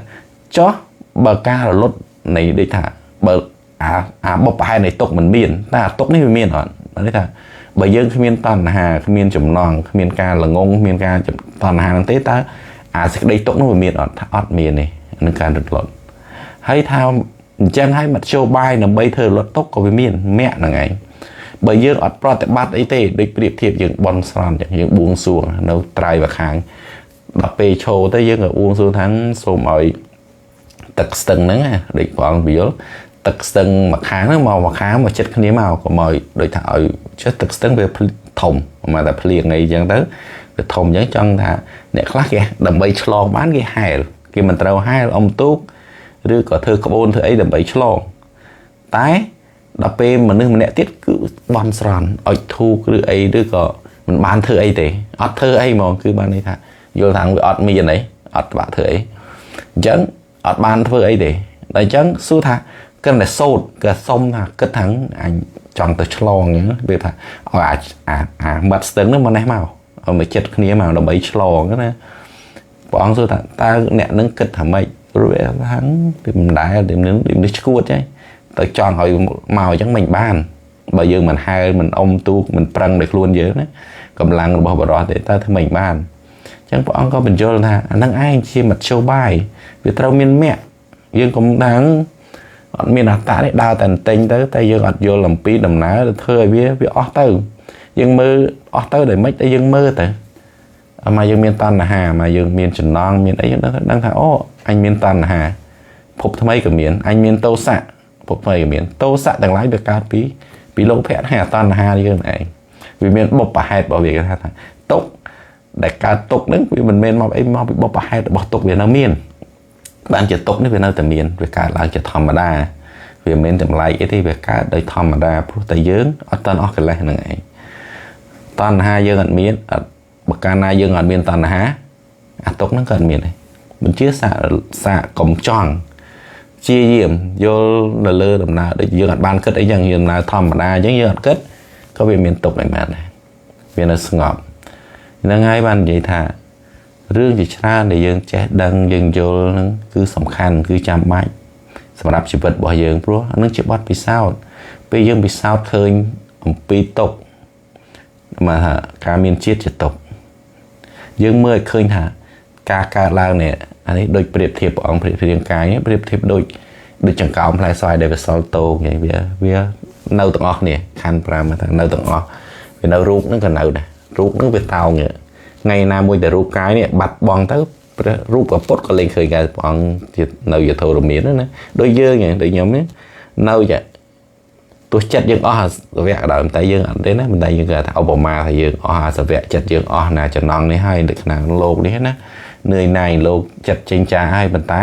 ចុះបើការរលត់នៃដូចថាបើអាបុព្វហេតុនៃទុក្ខមិនមានតែអាទុក្ខនេះវាមានអត់ន័យថាបើយើងគ្មានតណ្ហាគ្មានចំណងគ្មានការល្ងងគ្មានការតណ្ហាហ្នឹងទេតើអាសេចក្តីទុក្ខនោះវាមានអត់ថាអត់មានទេនឹងការរលត់ហើយថាអញ្ចឹងហើយមធ្យោបាយដើម្បីធ្វើរលត់ទុក្ខក៏វាមានមគ្គហ្នឹងឯងបើយើងអត់ប្រតិបត្តិអីទេដូចប្រៀបធៀបយើងបន់ស្រន់អញ្ចឹងយើងបួងសួងនៅត្រៃវខាងដល់ពេលឈោទៅយើងក៏បួងសួងថាសូមឲ្យទឹកស្ទឹងហ្នឹងដូចព្រះអង្គពយល់ទឹកស្ទឹងមួយខាងហ្នឹងមកមួយខាងមកចិត្តគ្នាមកក៏មកដូចថាឲ្យចេះទឹកស្ទឹងវាធំមកតែភ្លៀងអីចឹងទៅវាធំអញ្ចឹងចង់ថាអ្នកខ្លះគេដើម្បីឆ្លងបានគេហែលគេមិនត្រូវហែលអុំទូកឬក៏ធ្វើក្បូនធ្វើអីដើម្បីឆ្លងតែដល់ពេលមនុស្សម្នាក់ទៀតគឺបន់ស្រន់ឲ្យធូកឬអីឬក៏មិនបានធ្វើអីទេអត់ធ្វើអីហ្មងគឺបានន័យថាយល់ថាវាអត់មានអីអត់បាក់ធ្វើអីអញ្ចឹងអត់បានធ្វើអីទេដល់អញ្ចឹងសួរថាគិតតែសូត្រក៏សុំថាគិតថាអញចង់ទៅឆ្លងអញ្ចឹងវាថាឲ្យអាមាត់ស្ទឹងហ្នឹងមកនេះមកឲ្យមកចិត្តគ្នាមកដើម្បីឆ្លងណាព្រះអង្គសួរថាតើអ្នកនឹងគិតថាម៉េចព្រោះវាថាវាមិនដែលវានេះឈួតទេទៅចង់ឲ្យមកអញ្ចឹងមិនបានបើយើងមិនហែលមិនអុំទូកមិនប្រឹងដោយខ្លួនយើងណាកម្លាំងរបស់បរិសទេតើធ្វើមិនបានអញ្ចឹងព្រះអង្គក៏បញ្យល់ថាអានឹងឯងជាមធ្យោបាយវាត្រូវមានមគ្គយើងកុំដឹងអត់មានអត្តៈទេដើរតែន្ទិញទៅតែយើងអត់យល់អំពីដំណើរទៅធ្វើឲ្យវាអស់ទៅយើងមើលអស់ទៅដោយម៉េចតែយើងមើលទៅមកយើងមានតណ្ហាមកយើងមានចំណងមានអីយើងដឹងថាអូអញមានតណ្ហាភពថ្មីក៏មានអញមានទោសៈភពថ្មីក៏មានទោសៈទាំងឡាយវាកើតពីលោភៈហើយតណ្ហាយើងឯងវាមានបុព្វហេតុរបស់វាគេថាទុក្ខដែលកើតទុក្ខហ្នឹងវាមិនមែនមកអីមកពីបុព្វហេតុរបស់ទុក្ខវានៅមានបានជាទុក្ខនេះវានៅតែមានវាកើតឡើងជាធម្មតា វាមិនចម្លែកអីទេវាកើតដោយធម្មតាព្រោះតែយើងអត់តាន់អស់កិលេសហ្នឹងឯងតណ្ហាយើងអត់មានអត់បើកាលណាយើងអត់មានតណ្ហាអាទុក្ខហ្នឹងក៏អត់មានដែរមិនជាសាកកុំចង់ជាយាមយល់នៅលើដំណើរដូចយើងអត់បានគិតអីចឹងយើងដំណើរធម្មតាអញ្ចឹងយើងអត់គិតក៏វាមានទុក្ខឯមែនដែរវានៅស្ងប់ហ្នឹងហើយបាននិយាយថារឿងជាច្រើនដែលយើងចេះដឹងយើងយល់ហ្នឹងគឺសំខាន់គឺចាំបាច់សម្រាប់ជីវិតរបស់យើងព្រោះអានឹងជាបទពិសោធន៍ពេលយើងពិសោធន៍ឃើញអំពីទុក្ខមកថាការមានជាតិជាទុក្ខយើងមើលឲ្យឃើញថាការកើតឡើងនេះអានេះដូចប្រៀបធៀបព្រះអង្គប្រៀបធៀបរាងកាយប្រៀបធៀបដូចចង្កោមផ្លែស្វាយដែលវាសល់តោងវានៅទាំងអស់គ្នាខណ្ឌ5ថានៅទាំងអស់វានៅរូបហ្នឹងក៏នៅដែររូបហ្នឹងវាតោងថ្ងៃណាមួយដែលរូបកាយនេះបាត់បង់ទៅព្រះរូបពុទ្ធក៏លែងឃើញកាយព្រះអង្គជានៅយធរមានណាដូចយើងដូចខ្ញុំនេះនៅចាទោះចិត្តយើងអស់អាសវៈក៏ដោយតែយើងអត់ទេណាមិនតែយើងគេថាឧបមាថាយើងអស់អាសវៈចិត្តយើងអស់ណាចំណងនេះហើយនៅក្នុងលោកនេះណានឿយណាយលោកចិត្តចេញចាហើយប៉ុន្តែ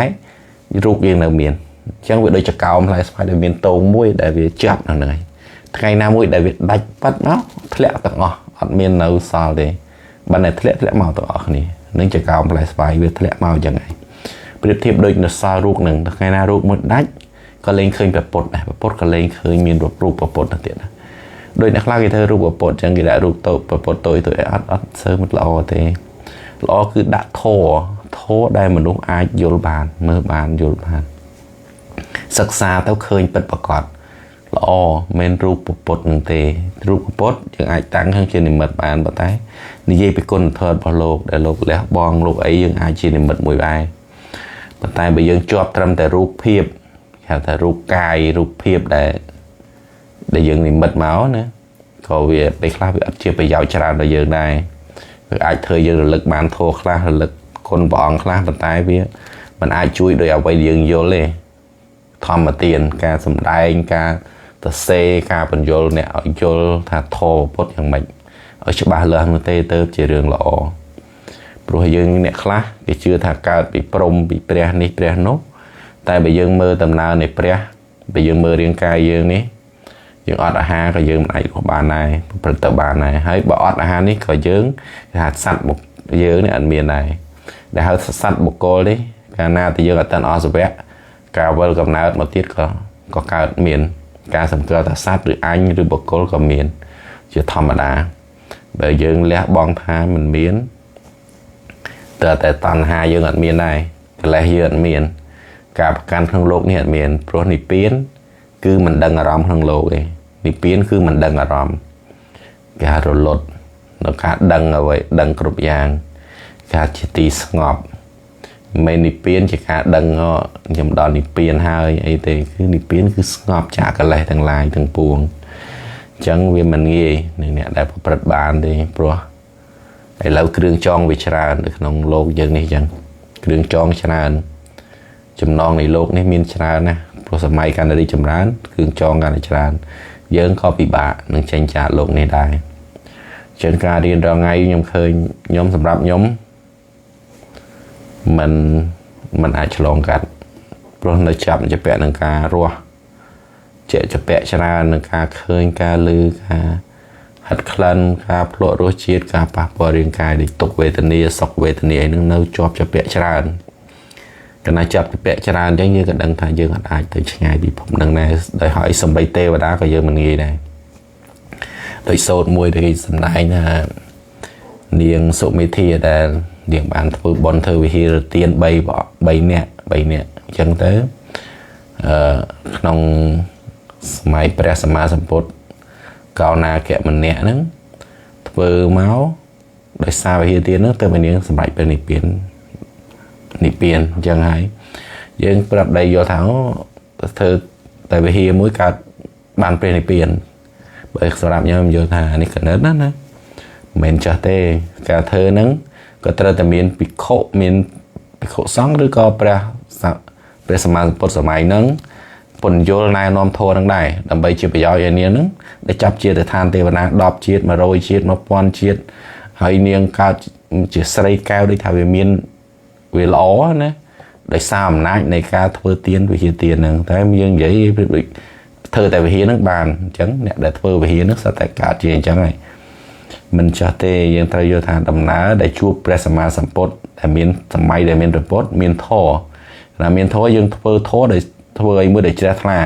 រូបយើងនៅមានអញ្ចឹងវាដូចចកោមផ្លែស្វាយដែលមានតោងមួយដែលវាចាប់នៅហ្នឹងហើយថ្ងៃណាមួយដែលវាដាច់ប៉ាត់មកធ្លាក់ទាំងអស់អត់មាននៅសល់ទេបើតែធ្លាក់មកទាំងអស់គ្នានឹងចកោមផ្លែស្វាយវាធ្លាក់មកអញ្ចឹងហើយប្រៀបធៀបដូចនៅសល់រូបនឹងថ្ងៃណារូបមួយដាច់ក៏លែងឃើញព្រះពុទ្ធដែរព្រះពុទ្ធក៏លែងឃើញមានរូបព្រះពុទ្ធទៅទៀតណាដូចអ្នកខ្លះគេធ្វើរូបព្រះពុទ្ធអញ្ចឹងគេដាក់រូបតូចព្រះពុទ្ធតូចទៅអត់សូវមិនល្អទេល្អគឺដាក់ធម៌ដែលមនុស្សអាចយល់បានមើលបានយល់បានសិក្សាទៅឃើញពិតប្រាកដល្អមិនរូបពុទ្ធនឹងទេរូបពុទ្ធយើងអាចតាំងខាងជានិមិត្តបានប៉ុន្តែនិយាយពីគុណធម៌របស់លោកដែលលោកលះបង់លោកអីយើងអាចជានិមិត្តមួយដែរប៉ុន្តែបើយើងជាប់ត្រឹមតែរូបភាពហៅថារូបកាយរូបភាពដែលយើងនិមិត្តមកណាក៏វាពេលខ្លះវាអត់ជាប្រយោជន៍ច្រើនដល់យើងដែរវាអាចធ្វើយើងរលឹកបានធម៌ខ្លះរលឹកគុណព្រះអង្គខ្លះប៉ុន្តែវាមិនអាចជួយដោយអ្វីយើងយល់ទេធម្មទានការសម្ដែងការសរសេរការបញ្យល់អ្នកឲ្យយល់ថាធម៌ពុទ្ធយ៉ាងម៉េចឲ្យច្បាស់លាស់នោះទេទៅជារឿងល្អព្រោះយើងអ្នកខ្លះគេជឿថាកើតពីព្រហ្មពីព្រះនេះព្រះនោះតែបើយើងមើលដំណើរនៃព្រះបើយើងមើលរាងកាយយើងនេះយើងអត់អាហារក៏យើងមិនអាចរស់បានដែរប្រព្រឹត្តទៅបានដែរហើយបើអត់អាហារនេះក៏យើងគេថាសត្វបុគ្គលយើងនេះអត់មានដែរដែលហៅសត្វបុគ្គលនេះកាលណាតែយើងអត់ទាន់អស់សវៈការវិលកំណើតមកទៀតក៏កើតមានការសម្គាល់ថាសត្វឬអញឬបុគ្គលក៏មានជាធម្មតាបើយើងលះបង់ថាមិនមានតែតណ្ហាយើងអត់មានដែរកិលេសយើងអត់មានការប្រកាន់ក្នុងលោកនេះអត់មានព្រោះនិព្វានគឺមិនដឹងអារម្មណ៍ក្នុងលោកទេនិព្វានគឺមិនដឹងអារម្មណ៍គេហៅរលត់នៅការដឹងអ្វីដឹងគ្រប់យ៉ាងការជាទីស្ងប់មិននិព្វានជាការដឹងខ្ញុំដល់និព្វានហើយអីទេគឺនិព្វានគឺស្ងប់ចាកកិលេសទាំងឡាយទាំងពួងអញ្ចឹងវាមិនងាយនឹងអ្នកដែលប្រព្រឹត្តបានទេព្រោះឥឡូវគ្រឿងចងវាច្រើននៅក្នុងលោកយើងនេះអញ្ចឹងគ្រឿងចងច្រើនចំណងនៃលោកនេះមានច្រើនណាស់ព្រោះសម័យកាន់តែរីកចម្រើនគ្រឿងចងកាន់តែច្រើនយើងក៏ពិបាកនឹងចេញចាកលោកនេះដែរជាងការរៀនរាល់ថ្ងៃខ្ញុំឃើញខ្ញុំសម្រាប់ខ្ញុំមិនអាចឆ្លងកាត់ព្រោះនៅចាប់ជាពាក់នឹងការរស់ជាពាក់ច្រើននឹងការឃើញការឮការហិតក្លិនការភ្លក់រសជាតិការប៉ះពាល់រាងកាយដូចទុក្ខវេទនាសុខវេទនាអីនឹងនៅជាប់ជាពាក់ច្រើនកាលណាចាប់ពាក់ច្រើនអញ្ចឹងយើងក៏ដឹងថាយើងអាចទៅឆ្ងាយពីភពនឹងដែរដោយហើយសំបីទេវតាក៏យើងមិនងាយដែរដោយសូត្រមួយដែលគេសម្ដែងថានាងសុមេធាដែលនាងបានធ្វើបុណ្យធ្វើវិហារទាន3នាក់3នាក់អញ្ចឹងទៅក្នុងសម័យព្រះសម្មាសម្ពុទ្ធកោណាគមនៈហ្នឹងធ្វើមកដោយសារវិហារទានហ្នឹងទៅឲ្យនាងសម្រេចព្រះនិព្វានអញ្ចឹងហើយយើងប្រាប់ដីយល់ថាអូធ្វើតែវិហារមួយកើតបានព្រះនិព្វានបើសម្រាប់ខ្ញុំយល់ថានេះកណិតណាមិនមែនចាស់ទេការធ្វើហ្នឹងក៏ត្រូវតែមានភិក្ខុមានភិក្ខុសង្ឃឬក៏ព្រះសម្មាសម្ពុទ្ធសម័យហ្នឹងពន្យល់ណែនាំធម៌ហ្នឹងដែរដើម្បីជាប្រយោជន៍ឲ្យនាងហ្នឹងដែលចាប់ជាទៅឋានទេវតា10ជាតិ100ជាតិ1000ជាតិហើយនាងកើតជាស្រីកែវដូចថាវាមានវាល្អណា ដោយសារអំណាចនៃការធ្វើទានវិហារទានហ្នឹងតែយើងនិយាយដូចធ្វើតែវិហារហ្នឹងបានអញ្ចឹងអ្នកដែលធ្វើវិហារហ្នឹងសុទ្ធតែកើតជាអញ្ចឹងហើយមិនចាស់ទេយើងត្រូវយល់ថាដំណើរដែលជួបព្រះសម្មាសម្ពុទ្ធដែលមានសម័យដែលមានព្រះពុទ្ធមានធម៌ណាមានធម៌យើងធ្វើធម៌ដែលធ្វើអីមួយដែលជ្រះថ្លា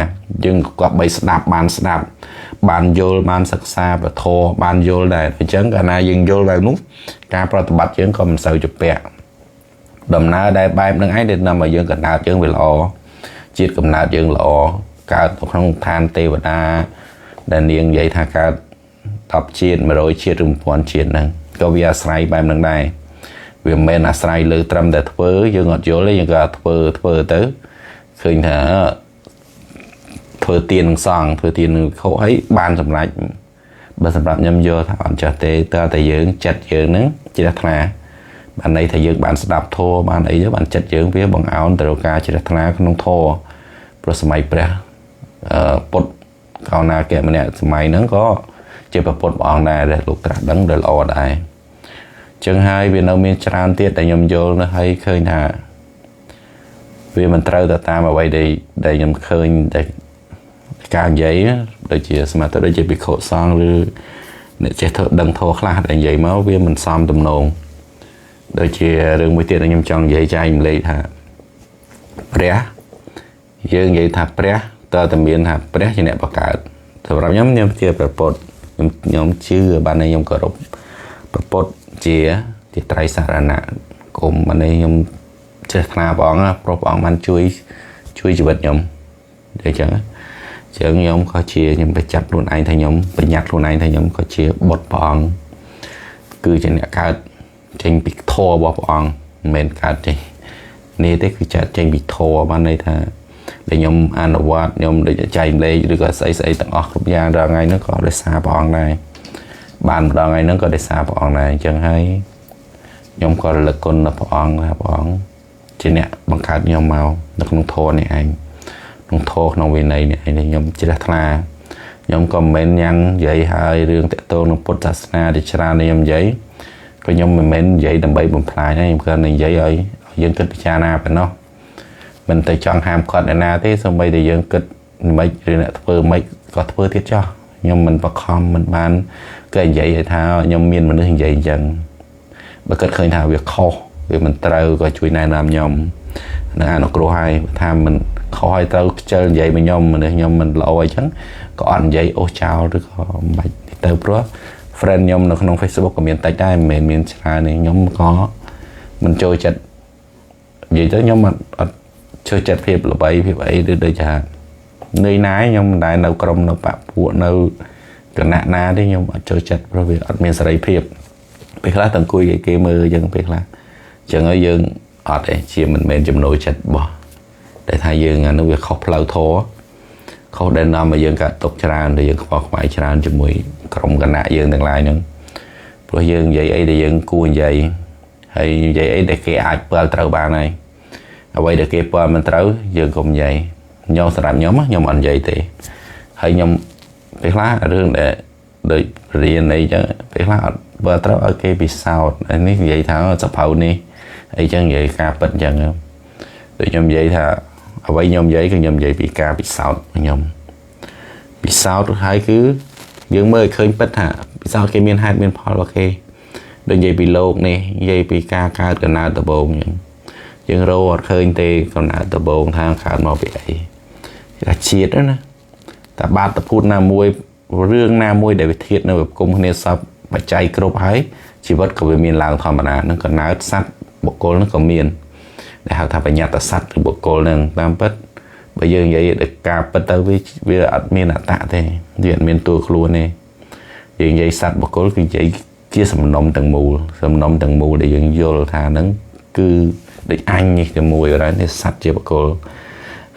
យើងក៏បីស្ដាប់បានស្ដាប់បានយល់បានសិក្សាពធបានយល់ដែរអញ្ចឹងកាលណាយើងយល់បែបនោះការប្រតិបត្តិយើងក៏មិនសូវជាពាក់ដំណើរដែលបែបនឹងឯងដែលនាំឲ្យយើងកំណើតយើងវាល្អជាតិកំណើតយើងល្អកើតនៅក្នុងឋានទេវតាដែលនាងនិយាយថាកើត10ជាតិ100ជាតិឬ1000ជាតិហ្នឹងក៏វាអាស្រ័យបែបហ្នឹងដែរវាមិនមែនអាស្រ័យលើត្រឹមតែធ្វើយើងអត់យល់ទេយើងក៏ធ្វើទៅឃើញថាធ្វើទាននឹងសង្ឃធ្វើទាននឹងខុសហើយបានសម្រេចបើសម្រាប់ខ្ញុំយល់ថាអត់ចេះទេតើតែយើងចិត្តយើងហ្នឹងជ្រះថ្លាបានន័យថាយើងបានស្ដាប់ធម៌បានអីទៅបានចិត្តយើងវាបង្អោនទៅរកការជ្រះថ្លាក្នុងធម៌ព្រោះសម័យព្រះពុទ្ធកោណាគម្នាក់សម័យហ្នឹងក៏ជាព្រះពុទ្ធព្រះអង្គដែរដែលលោកត្រាស់ដឹងដែលល្អដែរចឹងហើយវានៅមានច្រើនទៀតដែលខ្ញុំយល់នៅហើយឃើញថាវាមិនត្រូវទៅតាមអ្វីដែលខ្ញុំឃើញតែការនិយាយដូចជាសមាធិដូចជាភិក្ខុសង្ឃឬអ្នកចេះធ្វើដឹងធម៌ខ្លះដែលនិយាយមកវាមិនសមទំនងដូចជារឿងមួយទៀតដែលខ្ញុំចង់និយាយចែកម្លែកថាព្រះយើងនិយាយថាព្រះតើតែមានថាព្រះជាអ្នកបង្កើតសម្រាប់ខ្ញុំខ្ញុំជាព្រះពុទ្ធខ្ញុំជឿបានខ្ញុំគោរពព្រះពុទ្ធជាត្រៃសារណៈគមបានខ្ញុំជ្រះថ្លាព្រះអង្គព្រោះព្រះអង្គបានជួយជីវិតខ្ញុំអញ្ចឹងចឹងខ្ញុំក៏ជាខ្ញុំប្រចាំខ្លួនឯងថាខ្ញុំបញ្ញត្តិខ្លួនឯងថាខ្ញុំក៏ជាបុត្រព្រះអង្គគឺជាអ្នកកើតចេញពីធម៌របស់ព្រះអង្គមិនមែនកើតចេញនេះទេគឺចាត់ចេញពីធម៌បានន័យថាដែលខ្ញុំអនុវត្តខ្ញុំដូចចែកម្លែកឬក៏ស្អីទាំងអស់គ្រប់យ៉ាងរាល់ថ្ងៃហ្នឹងក៏ដោយសារព្រះអង្គដែរបានម្ដងថ្ងៃហ្នឹងក៏ដោយសារព្រះអង្គដែរអញ្ចឹងហើយខ្ញុំក៏រលឹកគុណដល់ព្រះអង្គថាព្រះអង្គជាអ្នកបង្កើតខ្ញុំមកនៅក្នុងធម៌នេះឯងក្នុងធម៌ក្នុងវិន័យនេះឯងខ្ញុំជ្រះថ្លាខ្ញុំក៏មិនមែនញ៉ាំងនិយាយហើយរឿងតកតងនឹងពុទ្ធសាសនាដែលច្រើនខ្ញុំនិយាយក៏ខ្ញុំមិនមែននិយាយដើម្បីបំផ្លាញទេខ្ញុំគ្រាន់តែនិយាយឲ្យយើងគិតពិចារណាប៉ុណ្ណោះមិនទៅចង់ហាមឃាត់អ្នកណាទេសូម្បីតែយើងគិតមិនឬអ្នកធ្វើមិនក៏ធ្វើទៀតចោះខ្ញុំមិនបខំមិនបានគេនិយាយឲ្យថាខ្ញុំមានមនុស្សនិយាយអញ្ចឹងបើគិតឃើញថាវាខុសវាមិនត្រូវក៏ជួយណែនាំខ្ញុំនឹងអនុគ្រោះឲ្យថាមិនខុសឲ្យត្រូវខ្ជិលនិយាយមកខ្ញុំមនុស្សខ្ញុំមិនល្អអញ្ចឹងក៏អត់និយាយអូសចោលឬក៏មិនបាច់ទៅព្រោះ friend ខ្ញុំនៅក្នុង Facebook ក៏មានតិចដែរមិនមែនមានច្រើនទេខ្ញុំក៏មិនចូលចិត្តនិយាយទៅខ្ញុំអត់ចូលចិត្តភាពល្បីភាពអីឬដូចថានឿយណាយខ្ញុំមិនដែលនៅក្រុមនៅបពពួកនៅគណៈណាទេខ្ញុំអត់ចូលចិត្តព្រោះវាអត់មានសេរីភាពពេលខ្លះតែអង្គុយឲ្យគេមើលអញ្ចឹងពេលខ្លះអញ្ចឹងហើយយើងអត់ទេជាមិនមែនចំណូលចិត្តរបស់តែថាយើងអានោះវាខុសផ្លូវធម៌ខុសដែលនាំឲ្យយើងកើតទុកច្រើនដែលយើងខ្វល់ខ្វាយច្រើនជាមួយក្រុមគណៈយើងទាំងឡាយហ្នឹងព្រោះយើងនិយាយអីដែលយើងគួរនិយាយហើយនិយាយអីដែលគេអាចពើត្រូវបានហើយអ្វីដែលគេពើមិនត្រូវយើងកុំនិយាយខ្ញុំសម្រាប់ខ្ញុំខ្ញុំអត់និយាយទេហើយខ្ញុំពេលខ្លះរឿងដែលដូចរៀនអីចឹងពេលខ្លះអត់បើត្រូវឲ្យគេពិសោធន៍នេះនិយាយថាសភៅនេះអីចឹងនិយាយការពិតចឹងដូចខ្ញុំនិយាយថាអ្វីខ្ញុំនិយាយគឺខ្ញុំនិយាយពីការពិសោធន៍ខ្ញុំពិសោធន៍ហើយគឺយើងមើលឲ្យឃើញពិតថាពិសោធន៍គេមានហេតុមានផលរបស់គេដូចនិយាយពីលោកនេះនិយាយពីការកើតកំណើតដំបូងចឹងយើងរកអត់ឃើញទេកំណើតដំបូងថាកើតមកពីអីគេថាជាតិណាតែបាតុភូតណាមួយរឿងណាមួយដែលវាធៀបនៅវិគុំគ្នាសពបច្ច័យគ្រប់ហើយជីវិតក៏វាមានឡើងធម្មតានឹងកំណើតសត្វបុគ្គលនឹងក៏មានដែលហៅថាបញ្ញត្តិសត្វឬបុគ្គលនឹងតាមពិតបើយើងនិយាយដល់ការពិតទៅវាអត់មានអត្តៈទេវាអត់មានតួខ្លួនទេយើងនិយាយសត្វបុគ្គលគឺនិយាយជាសំណុំទាំងមូលសំណុំទាំងមូលដែលយើងយល់ថាហ្នឹងគឺដូចអញនេះជាមួយដែរនេះសត្វជាបុគ្គល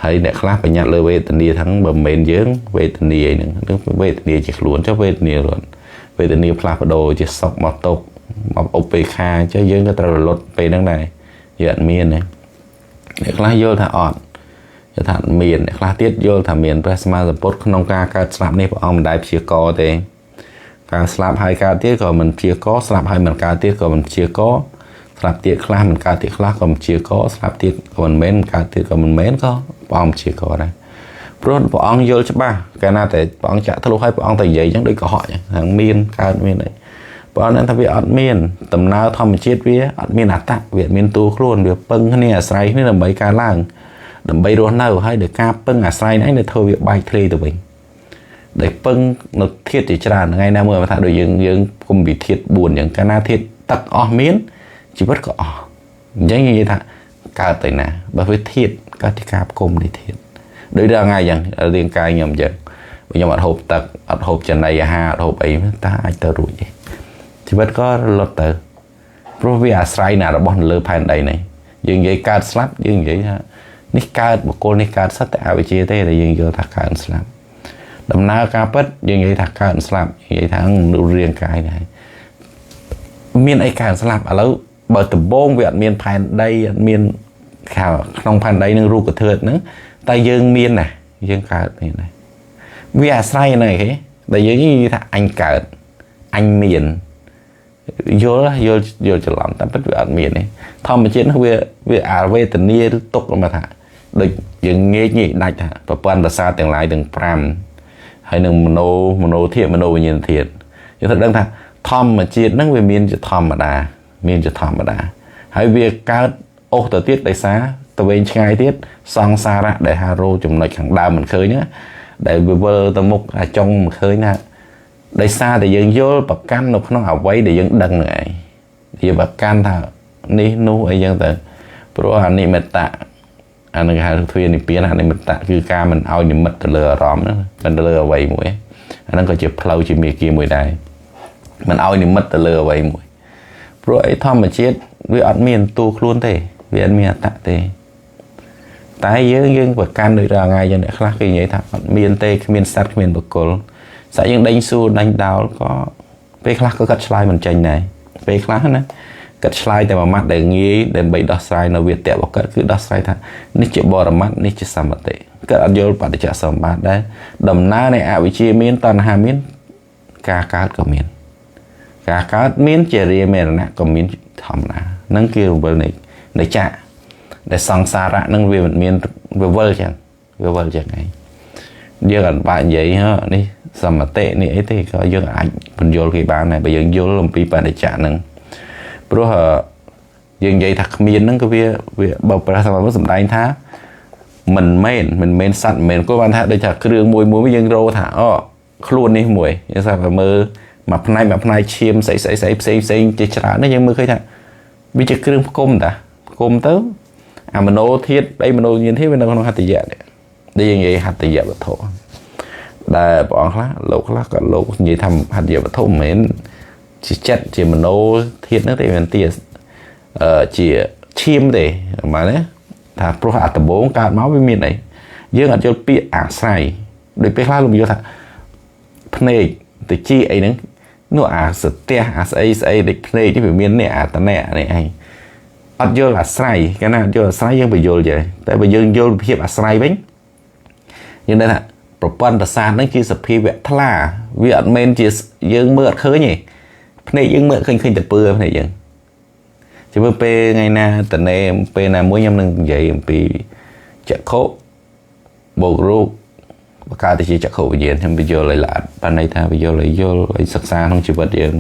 ហើយអ្នកខ្លះបញ្ញត្តិលើវេទនាทั้งបើមិនមែនយើងវេទនាអីហ្នឹងវេទនាជាខ្លួនចុះវេទនាខ្លួនវេទនាផ្លាស់ប្ដូរជាសុខមកទុក្ខមកឧបេក្ខាចុះយើងក៏ត្រូវរលត់ពេលហ្នឹងដែរយើងអត់មានទេអ្នកខ្លះយល់ថាអត់យល់ថាមានអ្នកខ្លះទៀតយល់ថាមានព្រះសម្មាសម្ពុទ្ធក្នុងការកើតស្លាប់នេះព្រះអង្គមិនដែលព្យាករទេការស្លាប់ហើយកើតទៀតក៏មិនព្យាករស្លាប់ហើយមិនកើតទៀតក៏មិនព្យាករ ស្លាប់ទៀតខ្លះមិនកើតទៀតខ្លះក៏មិនជាកស្លាប់ទៀតក៏មិនមែនកើតទៀតក៏មិនមែនក៏ព្រះអង្គជាកដែរព្រោះព្រះអង្គយល់ច្បាស់កាលណាតែព្រះអង្គចាក់ធ្លុះឲ្យព្រះអង្គតែនិយាយអញ្ចឹងដូចកុហកអញ្ចឹងថាមានកើតមានអីព្រះអង្គថាវាអត់មានដំណើរធម្មជាតិវាអត់មានអត្តៈវាអត់មានតួខ្លួនវាពឹងគ្នាអាស្រ័យគ្នាដើម្បីកើតឡើងដើម្បីរស់នៅហើយដោយការពឹងអាស្រ័យនេះនៅធ្វើវាបែកធ្លាយទៅវិញដែលពឹងនៅធាតុជាច្រើនថ្ងៃណាមួយថាដូចយើងគុំពីធាតុ4អញ្ចឹងកាលណាធាតុទឹកអស់មានជីវិតក៏អស់អញ្ចឹងនិយាយថាកើតទៅណាបើវាធាតុកើតជាការផ្គុំនៃធាតុដូចដល់ថ្ងៃអញ្ចឹងរាងកាយខ្ញុំអញ្ចឹងបើខ្ញុំអត់ហូបទឹកអត់ហូបចំណីអាហារអត់ហូបអីតើអាចទៅរួចទេជីវិតក៏រលត់ទៅព្រោះវាអាស្រ័យណារបស់នៅលើផែនដីនេះយើងនិយាយកើតស្លាប់យើងនិយាយថានេះកើតបុគ្គលនេះកើតសត្វតែអវិជ្ជាទេដែលយើងយល់ថាកើតស្លាប់ដំណើរការពិតយើងនិយាយថាកើតស្លាប់និយាយថារាងកាយដែរមានអីកើតស្លាប់ឥឡូវបើដំបូងវាអត់មានផែនដីអត់មានក្នុងផែនដីនឹងរូបធាតុហ្នឹងតែយើងមានណាយើងកើតមានដែរវាអាស្រ័យហ្នឹងឯងដែលយើងនិយាយថាអញកើតអញមានយល់យល់យល់ច្រឡំតែពិតវាអត់មានទេធម្មជាតិនោះវាអាវេទនាឬទុក្ខមកថាដូចយើងងាកងាកដាច់ថាប្រព័ន្ធប្រសាទទាំងឡាយទាំង5ហើយនឹងមโนធាតុមโนវិញ្ញាណធាតុយើងត្រូវដឹងថាធម្មជាតិហ្នឹងវាមានជាធម្មតាមានជាធម្មតាហើយវាកើតអូសទៅទៀតដោយសារទៅវិញឆ្ងាយទៀតសង្សារៈដែលហារោចំណុចខាងដើមមិនឃើញណាដែលវាវិលទៅមុខអាចុងមិនឃើញណាដោយសារតែយើងយល់ប្រកាន់នៅក្នុងអ្វីដែលយើងដឹងហ្នឹងឯងវាប្រកាន់ថានេះនោះអីចឹងទៅព្រោះអនិមិត្តៈអានឹងហៅទ្វានិព្វានអនិមិត្តៈគឺការមិនឲ្យនិមិត្តទៅលើអារម្មណ៍ហ្នឹងមិនទៅលើអ្វីមួយអាហ្នឹងក៏ជាផ្លូវជាមាគ៌ាមួយដែរមិនឲ្យនិមិត្តទៅលើអ្វីមួយព្រោះអីធម្មជាតិវាអត់មានតួខ្លួនទេវាអត់មានអត្តៈទេតែយើងប្រកាន់ដូចរាល់ថ្ងៃចឹងអ្នកខ្លះគេនិយាយថាអត់មានទេគ្មានសត្វគ្មានបុគ្គលសាក់យើងដេញសួរដេញដោលក៏ពេលខ្លះក៏គាត់ឆ្លើយមិនចេញដែរពេលខ្លះណាគាត់ឆ្លើយតែមួយម៉ាត់ដែលងាយដើម្បីដោះស្រាយនៅវាតៈរបស់គាត់គឺដោះស្រាយថានេះជាបរមត្តនេះជាសមតិគាត់អត់យល់បដិច្ចសម្បត្តិដែរដំណើរនៃអវិជ្ជាមានតណ្ហាមានការកើតក៏មានការកើតមានជារាមរណៈក៏មានធម្មតានឹងគឺរង្វិលនៃចក្រដែលសង្សារៈនឹងវាមិនមានវាវិលចឹងវាវិលចឹងឯងយើងអត់បាក់និយាយហ៎នេះសមតិនេះអីទេក៏យើងអាចបញ្យល់គេបានដែរបើយើងយល់អំពីបដិច្ចៈហ្នឹងព្រោះយើងនិយាយថាគ្មានហ្នឹងក៏វាបើព្រះសម្មាសម្ពុទ្ធសម្ដែងថាមិនមែនសត្វមិនមែនគាត់បានថាដូចថាគ្រឿងមួយមួយយើងរោថាអូខ្លួននេះមួយយើងស្រាប់តែមើលមួយផ្នែកមួយផ្នែកឈាមស្អីស្អីស្អីផ្សេងផ្សេងជាច្រើននេះយើងមើលឃើញថាវាជាគ្រឿងផ្គុំតាផ្គុំទៅអាមโนធាតុអីមโนវិញ្ញាណធាតុវានៅក្នុងហត្ថយៈនេះដែលយើងនិយាយហត្ថយៈវត្ថុដែលព្រះអង្គខ្លះលោកខ្លះក៏លោកនិយាយថាហត្ថយៈវត្ថុមិនមែនជាចិត្តជាមโนធាតុហ្នឹងទេមិនជាឈាមទេប្រហែលណាថាព្រោះអាដំបូងកើតមកវាមានអីយើងអត់យល់ពាក្យអាស្រ័យដូចពេលខ្លះលោកយល់ថាភ្នែកទៅជីអីហ្នឹងនោះអាសទះអាស្អីស្អីដូចភ្នែកនេះវាមាននេះអាតនៈនេះឯងអត់យល់អាស្រ័យកាលណាអត់យល់អាស្រ័យយើងបញ្យល់ចេះតែបើយើងយល់ភាពអាស្រ័យវិញយើងដឹងថាប្រព័ន្ធប្រសាទហ្នឹងជាសភាវៈថ្លាវាអត់មែនជាយើងមើលអត់ឃើញទេភ្នែកយើងមើលឃើញតែពើភ្នែកយើងជាពេលថ្ងៃណាតនេពេលណាមួយខ្ញុំនឹងនិយាយអំពីចក្ខុបូករូបបង្កើតទៅជាចក្ខុវិញ្ញាណខ្ញុំបញ្យល់ឲ្យល្អិតបានន័យថាបញ្យល់ឲ្យយល់ឲ្យសិក្សាក្នុងជីវិតយើង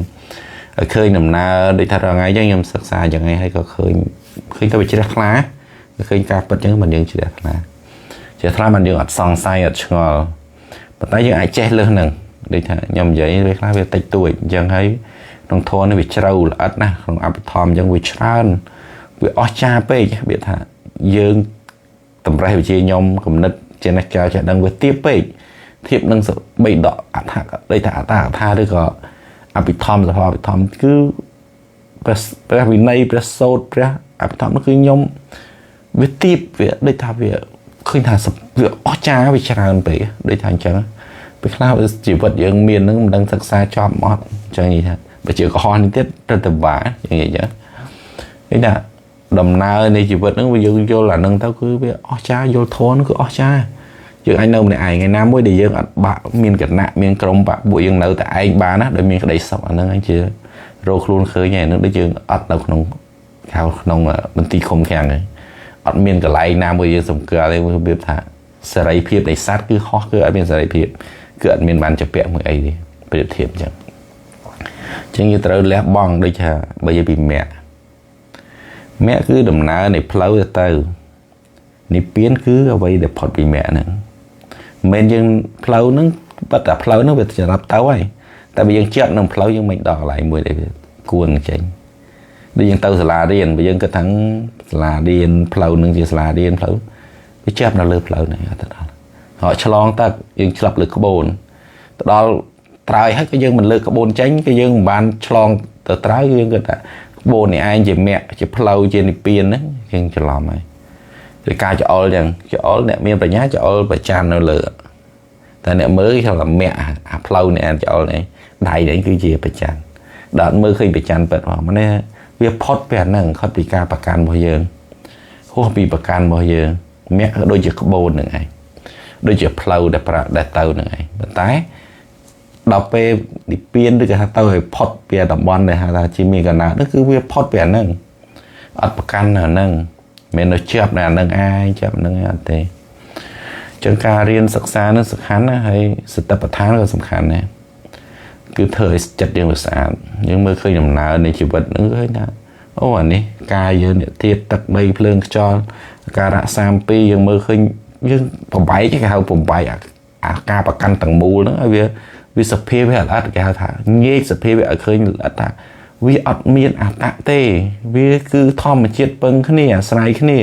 ឲ្យឃើញដំណើរដូចថារាល់ថ្ងៃចឹងខ្ញុំសិក្សាយ៉ាងហ្នឹងហើយក៏ឃើញទៅវាជ្រះថ្លាឃើញការពិតចឹងមិនយើងជ្រះថ្លាជ្រះថ្លាមិនយើងអត់សង្ស័យអត់ឆ្ងល់ប៉ុន្តែយើងអាចចេះលើសហ្នឹងដូចថាខ្ញុំនិយាយពេលខ្លះវាតិចតួចអញ្ចឹងហើយក្នុងធម៌នេះវាជ្រៅល្អិតណាស់ក្នុងអភិធម្មអញ្ចឹងវាច្រើនវាអស្ចារ្យពេកវាថាយើងតម្រេះវិជាខ្ញុំគំនិតចេះចែកចេះដឹងវាទៀបពេកធៀបនឹងបីដកអដ្ឋដូចថាអត្តកថាឬក៏អភិធម្មសភអភិធម្មគឺព្រះវិន័យព្រះសូត្រព្រះអភិធម្មគឺខ្ញុំវាទៀបវាដូចថាវាឃើញថាវាអស្ចារ្យវាច្រើនពេកដូចថាអញ្ចឹងពេលខ្លះជីវិតយើងមាននឹងមិនដឹងសិក្សាចប់អត់អញ្ចឹងនិយាយថាបើជាកុហកនេះទៀតត្រូវតែបាយ៉ាងនិយាយអញ្ចឹងឃើញថាដំណើរនៃជីវិតហ្នឹងវាយើងយល់អាហ្នឹងទៅគឺវាអស្ចារ្យយល់ធម៌ហ្នឹងគឺអស្ចារ្យយើងអាចនៅម្នាក់ឯងថ្ងៃណាមួយដែលយើងអត់បាក់មានគណៈមានក្រុមបាក់ពួកយើងនៅតែឯងបានណាដោយមានក្តីសុខអាហ្នឹងឯងជារកខ្លួនឃើញហើយហ្នឹងដូចយើងអត់នៅក្នុង ហៅក្នុងមន្ទីរឃុំឃាំងហ្នឹងអត់មានកន្លែងណាមួយយើងសម្គាល់ទេរបៀបថាសេរីភាពនៃសត្វគឺហោះគឺអត់មានសេរីភាពគឺអត់មានបានជាពាក់មួយអីទេប្រៀបធៀបអញ្ចឹងចឹងយើងត្រូវលះបង់ដូចថាបើនិយាយពីមគ្គមគ្គគឺដំណើរនៃផ្លូវទៅនិព្វានគឺអ្វីដែលផុតពីមគ្គហ្នឹងមិនមែនយើងផ្លូវហ្នឹងបាត់តែផ្លូវហ្នឹងវាសម្រាប់ទៅហើយតែបើយើងជាប់នឹងផ្លូវយើងមិនដល់កន្លែងមួយដែលវាគួរនឹងចេញដូចយើងទៅសាលារៀនបើយើងគិតថាសាលារៀនផ្លូវនឹងជាសាលារៀនផ្លូវវាជាប់នៅលើផ្លូវហ្នឹងអត់ទៅដល់ហើយឆ្លងទឹកយើងឆ្លាប់លើក្បូនទៅដល់ត្រើយហើយក៏យើងមិនលើកក្បូនចេញក៏យើងមិនបានឆ្លងទៅត្រើយយើងគិតថាក្បូននេះឯងជាមគ្គជាផ្លូវជានិព្វានហ្នឹងយើងច្រឡំហើយគឺការច្អល់ចឹងច្អល់អ្នកមានបញ្ញាច្អល់ប្រច័ននៅលើតែអ្នកមើលគេថាមគ្គអាផ្លូវនេះអាច្អល់នេះដៃនេះគឺជាប្រច័នដល់មើលឃើញប្រច័នពិតហ្មងនេះវាផុតពីអាហ្នឹងផុតពីការប្រកាន់របស់យើងហួសពីប្រកាន់របស់យើងមគ្គដូចជាក្បូនហ្នឹងឯងដូចជាផ្លូវដែលប្រាក់ដែលទៅហ្នឹងឯងប៉ុន្តែដល់ពេលនិព្វានឬក៏ថាទៅឲ្យផុតពីតំបន់ដែលហៅថាជាមានកណានោះគឺវាផុតពីអាហ្នឹងអត់ប្រកាន់អាហ្នឹងមិននៅជាប់នៅអាហ្នឹងឯងជាប់ហ្នឹងឯងអត់ទេចឹងការរៀនសិក្សានឹងសំខាន់ណាហើយសតិប្បដ្ឋានក៏សំខាន់ដែរគឺធ្វើឲ្យចិត្តយើងវាស្អាតយើងមើលឃើញដំណើរនៃជីវិតហ្នឹងឃើញថាអូអានេះកាយយើងនេះធាតុទឹកដីភ្លើងខ្យល់ការៈ32យើងមើលឃើញយើងបំបែកគេហៅបំបែកអាការប្រកាន់ទាំងមូលហ្នឹងឲ្យវាសភាពវាអត់គេហៅថាញែកសភាពវាឲ្យឃើញអត់ថាវាអត់មានអត្តៈទេវាគឺធម្មជាតិពឹងគ្នាអាស្រ័យគ្នា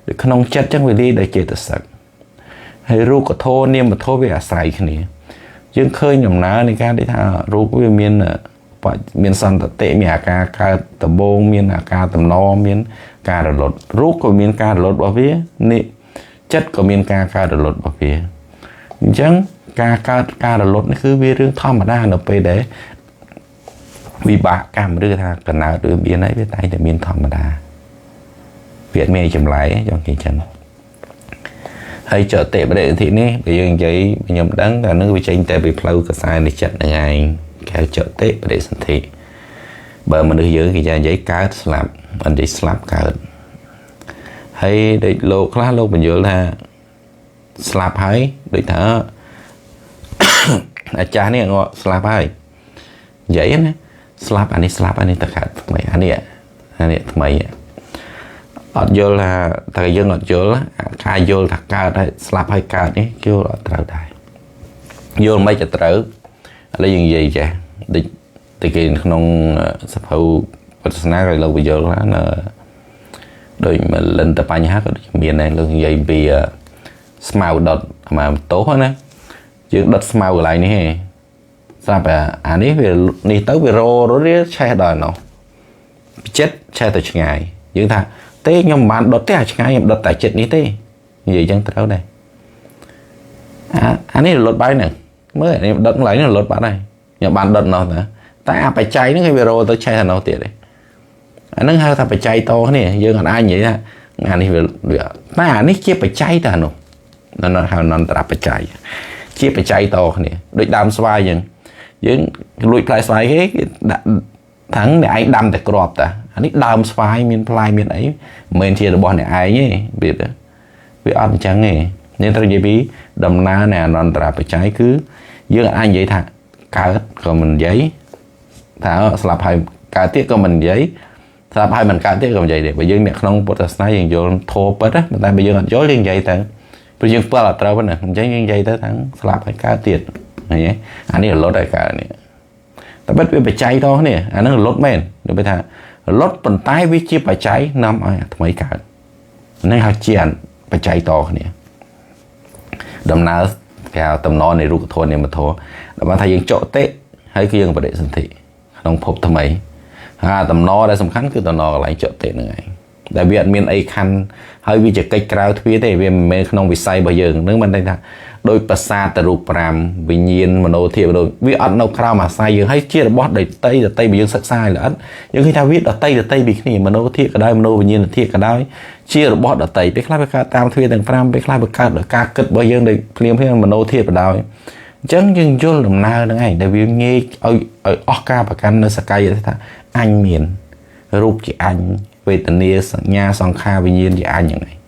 ដូចក្នុងចិត្តចឹងវាលាយដោយចេតសិកហើយរូបធម៌នាមធម៌វាអាស្រ័យគ្នាយើងឃើញដំណើរនៃការនិយាយថារូបវាមានសន្តតិមានអាការកើតដំបូងមានអាការតំណមានការរលត់រូបក៏មានការរលត់របស់វានេះចិត្តក៏មានការកើតរលត់របស់វាអញ្ចឹងការកើតការរលត់នេះគឺវារឿងធម្មតានៅពេលដែលវិបាកកម្មឬថាកណើតឬមានអីវាតែងតែមានធម្មតាវាអត់មានចម្លែកចង់និយាយចឹងហើយចតិបរិទ្ធិនេះបើយើងនិយាយខ្ញុំដឹងតែនឹងវាចេញតែពីផ្លូវកសែនៃចិត្តហ្នឹងឯងគេហៅចតិបរិសន្ធិបើមនុស្សយើងគេនិយាយកើតស្លាប់អត់និយាយស្លាប់កើតហើយដូចលោកខ្លះលោកបញ្យល់ថាស្លាប់ហើយដូចថាអាចារ្យនេះងាប់ស្លាប់ហើយនិយាយណាស្លាប់អានេះស្លាប់អានេះទៅកើតថ្មីអានេះថ្មីអត់យល់ថាតែយើងអត់យល់ការយល់ថាកើតហើយស្លាប់ហើយកើតនេះយល់អត់ត្រូវដែរយល់មិនក៏ត្រូវឥឡូវយើងនិយាយចេះដូចតែគេក្នុងសភៅពុទ្ធសាសនាក៏លោកបញ្យល់ណាដូចមលិនតបញ្ហាក៏ដូចមានដែរលោកនិយាយពីស្មៅដុតអាម៉ូតូណាយើងដុតស្មៅកន្លែងនេះឯងស្រាប់អានេះវានេះទៅវាររាឆេះដល់នោះចិត្តឆេះទៅឆ្ងាយយើងថាទេខ្ញុំមិនបានដុតទេអាឆ្ងាយខ្ញុំដុតតែចិត្តនេះទេនិយាយចឹងត្រូវដែរអានេះរលត់បាយហ្នឹងមើលខ្ញុំដុតកន្លែងនេះរលត់បាត់ហើយខ្ញុំបានដុតនោះណាតែអាបច្ច័យហ្នឹងគេវារទៅឆេះអានោះទៀតទេអាហ្នឹងហៅថាបច្ច័យតគ្នាយើងអត់អាចនិយាយថាអានេះវាតែអានេះជាបច្ច័យតែអានោះនៅហៅនន្តរបច្ច័យជាបច្ច័យតគ្នាដូចដើមស្វាយចឹងយើងលួចផ្លែស្វាយគេដាក់ថាងអ្នកឯងដាំតែគ្រាប់តាអានេះដើមស្វាយមានផ្លែមានអីមិនមែនជារបស់អ្នកឯងទេវាអត់អញ្ចឹងទេយើងត្រូវនិយាយពីដំណើរនៃអនន្តរបច្ច័យគឺយើងអាចនិយាយថាកើតក៏មិននិយាយថាស្លាប់ហើយកើតទៀតក៏មិននិយាយស្លាប់ហើយមិនកើតទៀតក៏មិននិយាយដែរបើយើងអ្នកក្នុងពុទ្ធសាសនាយើងយល់ធម៌ពិតណាតែបើយើងអត់យល់យើងនិយាយទៅព្រោះយើងពិលអត់ត្រូវណាអញ្ចឹងយើងនិយាយទៅថាស្លាប់ហើយកើតទៀតឃើញទេអានេះរលត់ហើយកើតនេះតែបិទវាបច្ច័យតគ្នាអាហ្នឹងរលត់មែនដូចថារលត់ប៉ុន្តែវាជាបច្ច័យនាំឲ្យអាថ្មីកើតហ្នឹងហៅជាបច្ច័យតគ្នាដំណើរគេហៅតំណនៃរូបធម៌នាមធម៌ដើម្បីថាយើងចតិហើយគឺយើងបដិសន្ធិក្នុងភពថ្មីហើយតំណដែលសំខាន់គឺតំណកន្លែងចតិហ្នឹងឯងដែលវាអត់មានអីខណ្ឌហើយវាជាកិច្ចក្រៅទ្វារទេវាមិនមែនក្នុងវិស័យរបស់យើងនឹងមិនដឹងថាដោយប្រសាទរូប5វិញ្ញាណមโนធិមโนវាអត់នៅក្រោមអាស្រ័យយើងហើយជារបស់ដតីដតីបើយើងសិក្សាឲ្យល្អិតយើងឃើញថាវាដតីដតីពីគ្នាមโนធិក៏ដោយមโนវិញ្ញាណធិក៏ដោយជារបស់ដតីពេលខ្លះវាកើតតាមទ្វារទាំង5ពេលខ្លះវាកើតដោយការគិតរបស់យើងដោយភ្លាមភ្លាមមโนធិក៏ដោយអញ្ចឹងយើងយល់ដំណើរហ្នឹងឯងដែលវាងាយឲ្យអស់ការប្រកាន់នៅសកយថាអញមានរូបជាអញ វេទនាសញ្ញាសង្ខារវិញ្ញាណជាអញហ្នឹងឯង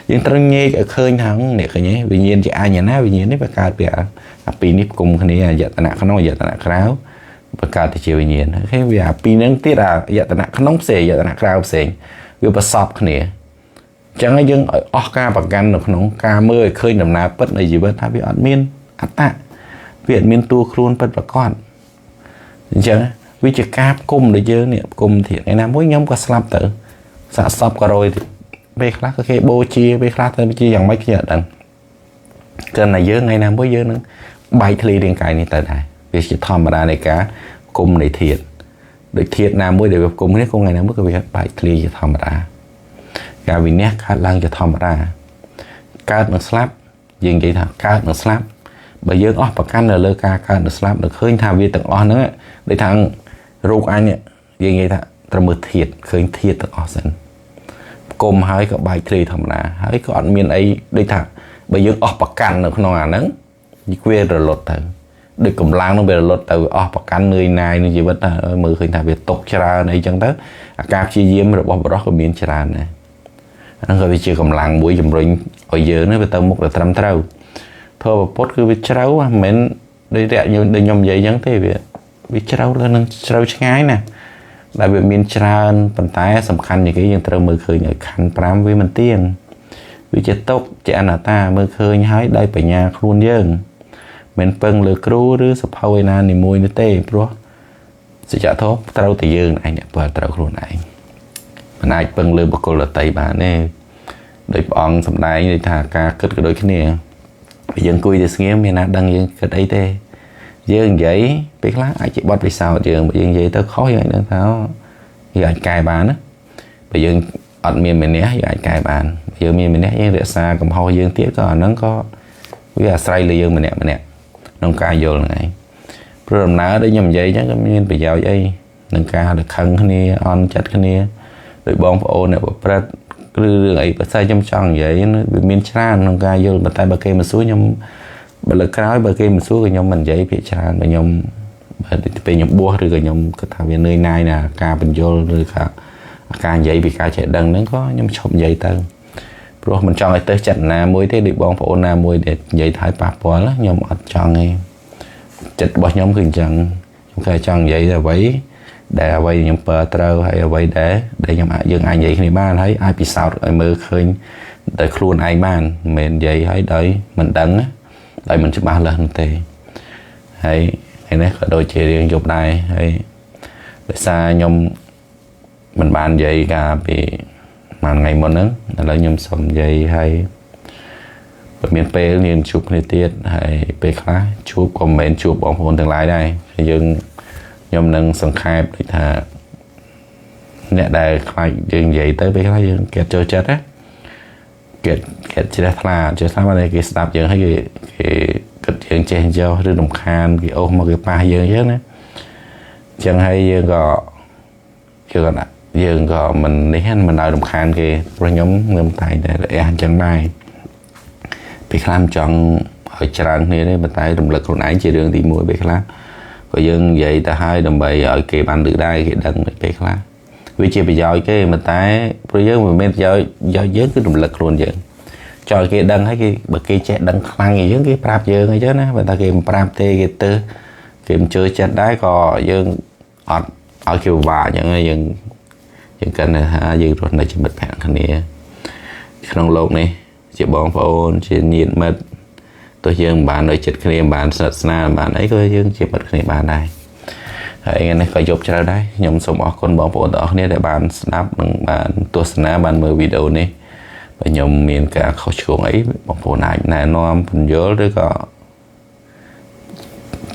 យើងត្រូវញែកឲ្យឃើញថានេះឃើញទេវិញ្ញាណជាអញណាវិញ្ញាណនេះបង្កើតពីអាពីរនេះផ្គុំគ្នាអាយតនៈក្នុងអាយតនៈក្រៅបង្កើតទៅជាវិញ្ញាណអូខេវាអាពីរហ្នឹងទៀតអាយតនៈក្នុងផ្សេងអាយតនៈក្រៅផ្សេងវាប្រសពគ្នាអញ្ចឹងហើយយើងឲ្យអស់ការប្រកាន់នៅក្នុងការមើលឲ្យឃើញដំណើរពិតនៃជីវិតថាវាអត់មានអត្តៈវាអត់មានតួខ្លួនពិតប្រាកដអញ្ចឹងវាជាការផ្គុំដូចយើងនេះផ្គុំទៀតឯណាមួយខ្ញុំក៏ស្លាប់ទៅសាកសពក៏រយទៀតពេលខ្លះក៏គេបូជាពេលខ្លះទៅជាយ៉ាងម៉េចខ្ញុំអត់ដឹងគ្រាន់តែយើងថ្ងៃណាមួយយើងនឹងបែកធ្លាយរាងកាយនេះទៅដែរវាជាធម្មតានៃការផ្គុំនៃធាតុដូចធាតុណាមួយដែលវាផ្គុំគ្នាគង់ថ្ងៃណាមួយក៏វាបែកធ្លាយជាធម្មតាការវិន័យកើតឡើងជាធម្មតាកើតនិងស្លាប់យើងនិយាយថាកើតនិងស្លាប់បើយើងអស់ប្រកាន់នៅលើការកើតនិងស្លាប់នៅឃើញថាវាទាំងអស់ហ្នឹងដូចថារូបអញយើងនិយាយថាត្រូវមើលធាតុឃើញធាតុទាំងអស់សិនផ្គុំហើយក៏បែកធ្លាយធម្មតាហើយក៏អត់មានអីដូចថាបើយើងអស់ប្រកាន់នៅក្នុងអាហ្នឹងវារលត់ទៅដូចកម្លាំងនោះវារលត់ទៅអស់ប្រកាន់នឿយណាយនឹងជីវិតថាមើលឃើញថាវាຕົកច្រើនអីចឹងទៅអាការព្យាយាមរបស់បរិសុទ្ធក៏មានច្រើនដែរហ្នឹងក៏វាជាកម្លាំងមួយជំរុញឲ្យយើងនេះវាទៅមុខទៅត្រឹមត្រូវធម៌ពុទ្ធគឺវាជ្រៅមិនមែនដូចរយៈដូចខ្ញុំនិយាយចឹងទេវាជ្រៅលើនឹងជ្រៅឆ្ងាយណាស់ដែលវាមានច្រើនប៉ុន្តែសំខាន់ជាងគេយើងត្រូវមើលឃើញឲ្យខណ្ឌ5វាមិនទៀងវាជាទុក្ខជាអនត្តាមើលឃើញហើយដោយបញ្ញាខ្លួនយើងមិនពឹងលើគ្រូឬសភៅឯណានីមួយនោះទេព្រោះសច្ចធម៌ត្រូវតែយើងឯងអ្នកបើត្រូវខ្លួនឯងមិនអាចពឹងលើបុគ្គលដទៃបានទេដោយព្រះអង្គសម្ដែងដូចថាការគិតក៏ដូចគ្នាបើយើងអង្គុយទៅស្ងៀមមានណាដឹងយើងគិតអីទេយើងនិយាយពេលខ្លះអាចជាបទពិសោធន៍យើងបើយើងនិយាយទៅខុសយើងអាចដឹងថាយើងអាចកែបានណាបើយើងអត់មានមនះយើងអាចកែបានយើងមានមនះយើងរក្សាកំហុសយើងទៀតក៏អាហ្នឹងក៏វាអាស្រ័យលើយើងម្នាក់ម្នាក់ក្នុងការយល់ហ្នឹងឯងព្រោះដំណើរដូចខ្ញុំនិយាយអញ្ចឹងក៏មានប្រយោជន៍អីនឹងការដែលខឹងគ្នាអន់ចិត្តគ្នាដោយបងប្អូនអ្នកប្រព្រឹត្តឬរឿងអីបើស្អីខ្ញុំចង់និយាយវាមានច្រើនក្នុងការយល់ប៉ុន្តែបើគេមកសួរខ្ញុំបើលើកក្រោយបើគេមិនសួរក៏ខ្ញុំមិននិយាយភាគច្រើនបើខ្ញុំបើពេលខ្ញុំបួសឬក៏ខ្ញុំគិតថាវានឿយណាយណាការបញ្យល់ឬក៏ការនិយាយពីការចេះដឹងហ្នឹងក៏ខ្ញុំឈប់និយាយទៅព្រោះមិនចង់ឲ្យទៅចិត្តណាមួយទេដូចបងប្អូនណាមួយដែលនិយាយថាឲ្យប៉ះពាល់ខ្ញុំអត់ចង់ទេចិត្តរបស់ខ្ញុំគឺអញ្ចឹងខ្ញុំគេចង់និយាយតែអ្វីដែលអ្វីខ្ញុំពើត្រូវហើយអ្វីដែលខ្ញុំអាចយើងអាចនិយាយគ្នាបានហើយអាចពិសោធន៍ឲ្យមើលឃើញតែខ្លួនឯងបានមិនមែននិយាយហើយដោយមិនដឹងដោយមិនច្បាស់លាស់នោះទេហើយថ្ងៃនេះក៏ដូចជារៀងយប់ដែរហើយដោយសារខ្ញុំមិនបាននិយាយកាលពីមួយថ្ងៃមុនហ្នឹងឥឡូវខ្ញុំសុំនិយាយហើយបើមានពេលយើងជួបគ្នាទៀតហើយពេលខ្លះជួបក៏មិនមែនជួបបងប្អូនទាំងឡាយដែរយើងខ្ញុំនឹងសង្ខេបដូចថាអ្នកដែលខ្លាចយើងនិយាយទៅពេលខ្លះយើងគេចូលចិត្តណាគេជ្រះថ្លាជ្រះថ្លាបានគេស្ដាប់យើងហើយគេគិតយើងចេះយកឬរំខានគេអូសមកគេប៉ះយើងអញ្ចឹងណាអញ្ចឹងហើយយើងក៏មិននេះមិនឲ្យរំខានគេព្រោះខ្ញុំតែងតែរះអញ្ចឹងដែរពេលខ្លះមិនចង់ឲ្យច្រើនគ្នាទេប៉ុន្តែរំលឹកខ្លួនឯងជារឿងទី1ពេលខ្លះក៏យើងនិយាយទៅហើយដើម្បីឲ្យគេបានឮដែរគេដឹងពេលខ្លះវាជាប្រយោជន៍គេប៉ុន្តែព្រោះយើងមិនមែនប្រយោជន៍យើងគឺរំលឹកខ្លួនយើងចង់ឲ្យគេដឹងហើយគេបើគេចេះដឹងខ្លាំងជាងយើងគេប្រាប់យើងអញ្ចឹងណាបើតែគេមិនប្រាប់ទេគេទៅគេមិនជឿចិត្តដែរក៏យើងអត់ឲ្យគេពិបាកអញ្ចឹងយើងគិតថាយើងរស់នៅជាមិត្តភក្តិគ្នាក្នុងโลกនេះជាបងប្អូនជាញាតិមិត្តទោះយើងមិនបាននៅចិត្តគ្នាមិនបានស្និទ្ធស្នាលមិនបានអីក៏យើងជាមិត្តគ្នាបានដែរហើយថ្ងៃនេះក៏យប់ជ្រៅដែរខ្ញុំសូមអរគុណបងប្អូនទាំងអស់គ្នាដែលបានស្ដាប់និងបានទស្សនាបានមើលវីដេអូនេះបើខ្ញុំមានការខុសឆ្គងអីបងប្អូនអាចណែនាំពន្យល់ឬក៏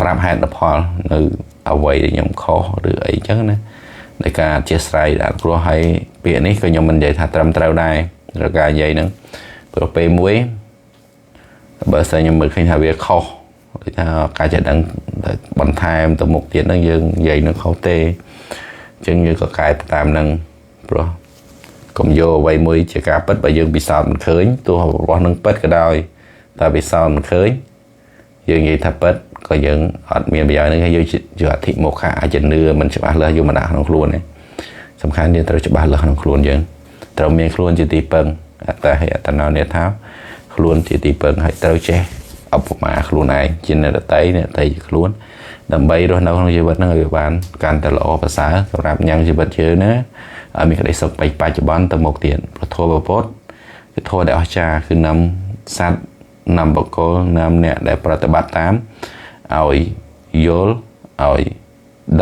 ប្រាប់ហេតុផលនៅអ្វីដែលខ្ញុំខុសឬអីចឹងណាในការអធិស្ឋានដល់ព្រោះហើយពាក្យនេះក៏ខ្ញុំមិននិយាយថាត្រឹមត្រូវដែរឬការនិយាយហ្នឹងព្រោះពេលមួយបើសិនខ្ញុំមើលឃើញថាវាខុសដូចថាការចេះដឹងបន្ថែមទៅមុខទៀតហ្នឹងយើងនិយាយនឹងខុសទេអញ្ចឹងយើងក៏កែទៅតាមហ្នឹងព្រោះកុំយកអ្វីមួយជាការពិតបើយើងពិសោធន៍មិនឃើញទោះរបស់នឹងពិតក៏ដោយតែពិសោធន៍មិនឃើញយើងនិយាយថាពិតក៏យើងអត់មានប្រយោជន៍ហ្នឹងហើយយកអធិមោខៈអាចជំនឿមិនច្បាស់លាស់យកមកដាក់ក្នុងខ្លួនទេ សំខាន់យើងត្រូវច្បាស់លាស់ក្នុងខ្លួនយើងត្រូវមានខ្លួនជាទីពឹងអត្តហិអត្តនោនេថាខ្លួនជាទីពឹងហើយត្រូវចេះឧបមាខ្លួនឯងជាអ្នកដតីអ្នកដតីជាខ្លួនដើម្បីរស់នៅក្នុងជីវិតហ្នឹងឲ្យវាបានកាន់តែល្អប្រសើរសម្រាប់ញ៉ាំងជីវិតយើងណាឲ្យមានក្តីសុខបច្ចុប្បន្នទៅមុខទៀតព្រោះធម៌ពុទ្ធគឺធម៌ដែលអស្ចារ្យគឺនាំសត្វនាំបុគ្គលនាំអ្នកដែលប្រតិបត្តិតាមឲ្យយល់ឲ្យ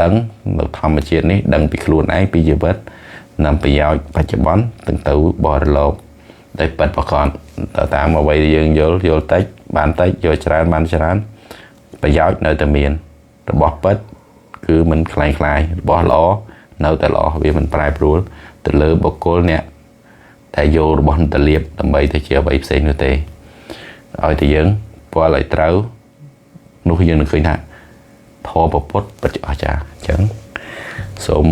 ដឹងនៅធម្មជាតិនេះដឹងពីខ្លួនឯងពីជីវិតនាំប្រយោជន៍បច្ចុប្បន្នទាំងទៅបរលោកដែលពិតប្រាកដទៅតាមអ្វីដែលយើងយល់យល់តិចបានតិចយល់ច្រើនបានច្រើនប្រយោជន៍នៅតែមានរបស់ពិតគឺមិនคล้ายคล้ายរបស់ល្អនៅតែល្អវាមិនប្រែប្រួលទៅលើបុគ្គលអ្នកតែយករបស់ទៅលៀបដើម្បីទៅជាអ្វីផ្សេងនោះទេឲ្យតែយើងពាល់ឲ្យត្រូវនោះយើងនឹងឃើញថាធម៌ពុទ្ធពិតជាអស្ចារ្យអញ្ចឹងសូម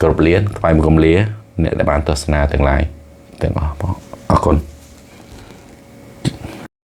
គោរពលាថ្វាយបង្គំលាអ្នកដែលបានទស្សនាទាំងឡាយទាំងអស់បងអរគុណ។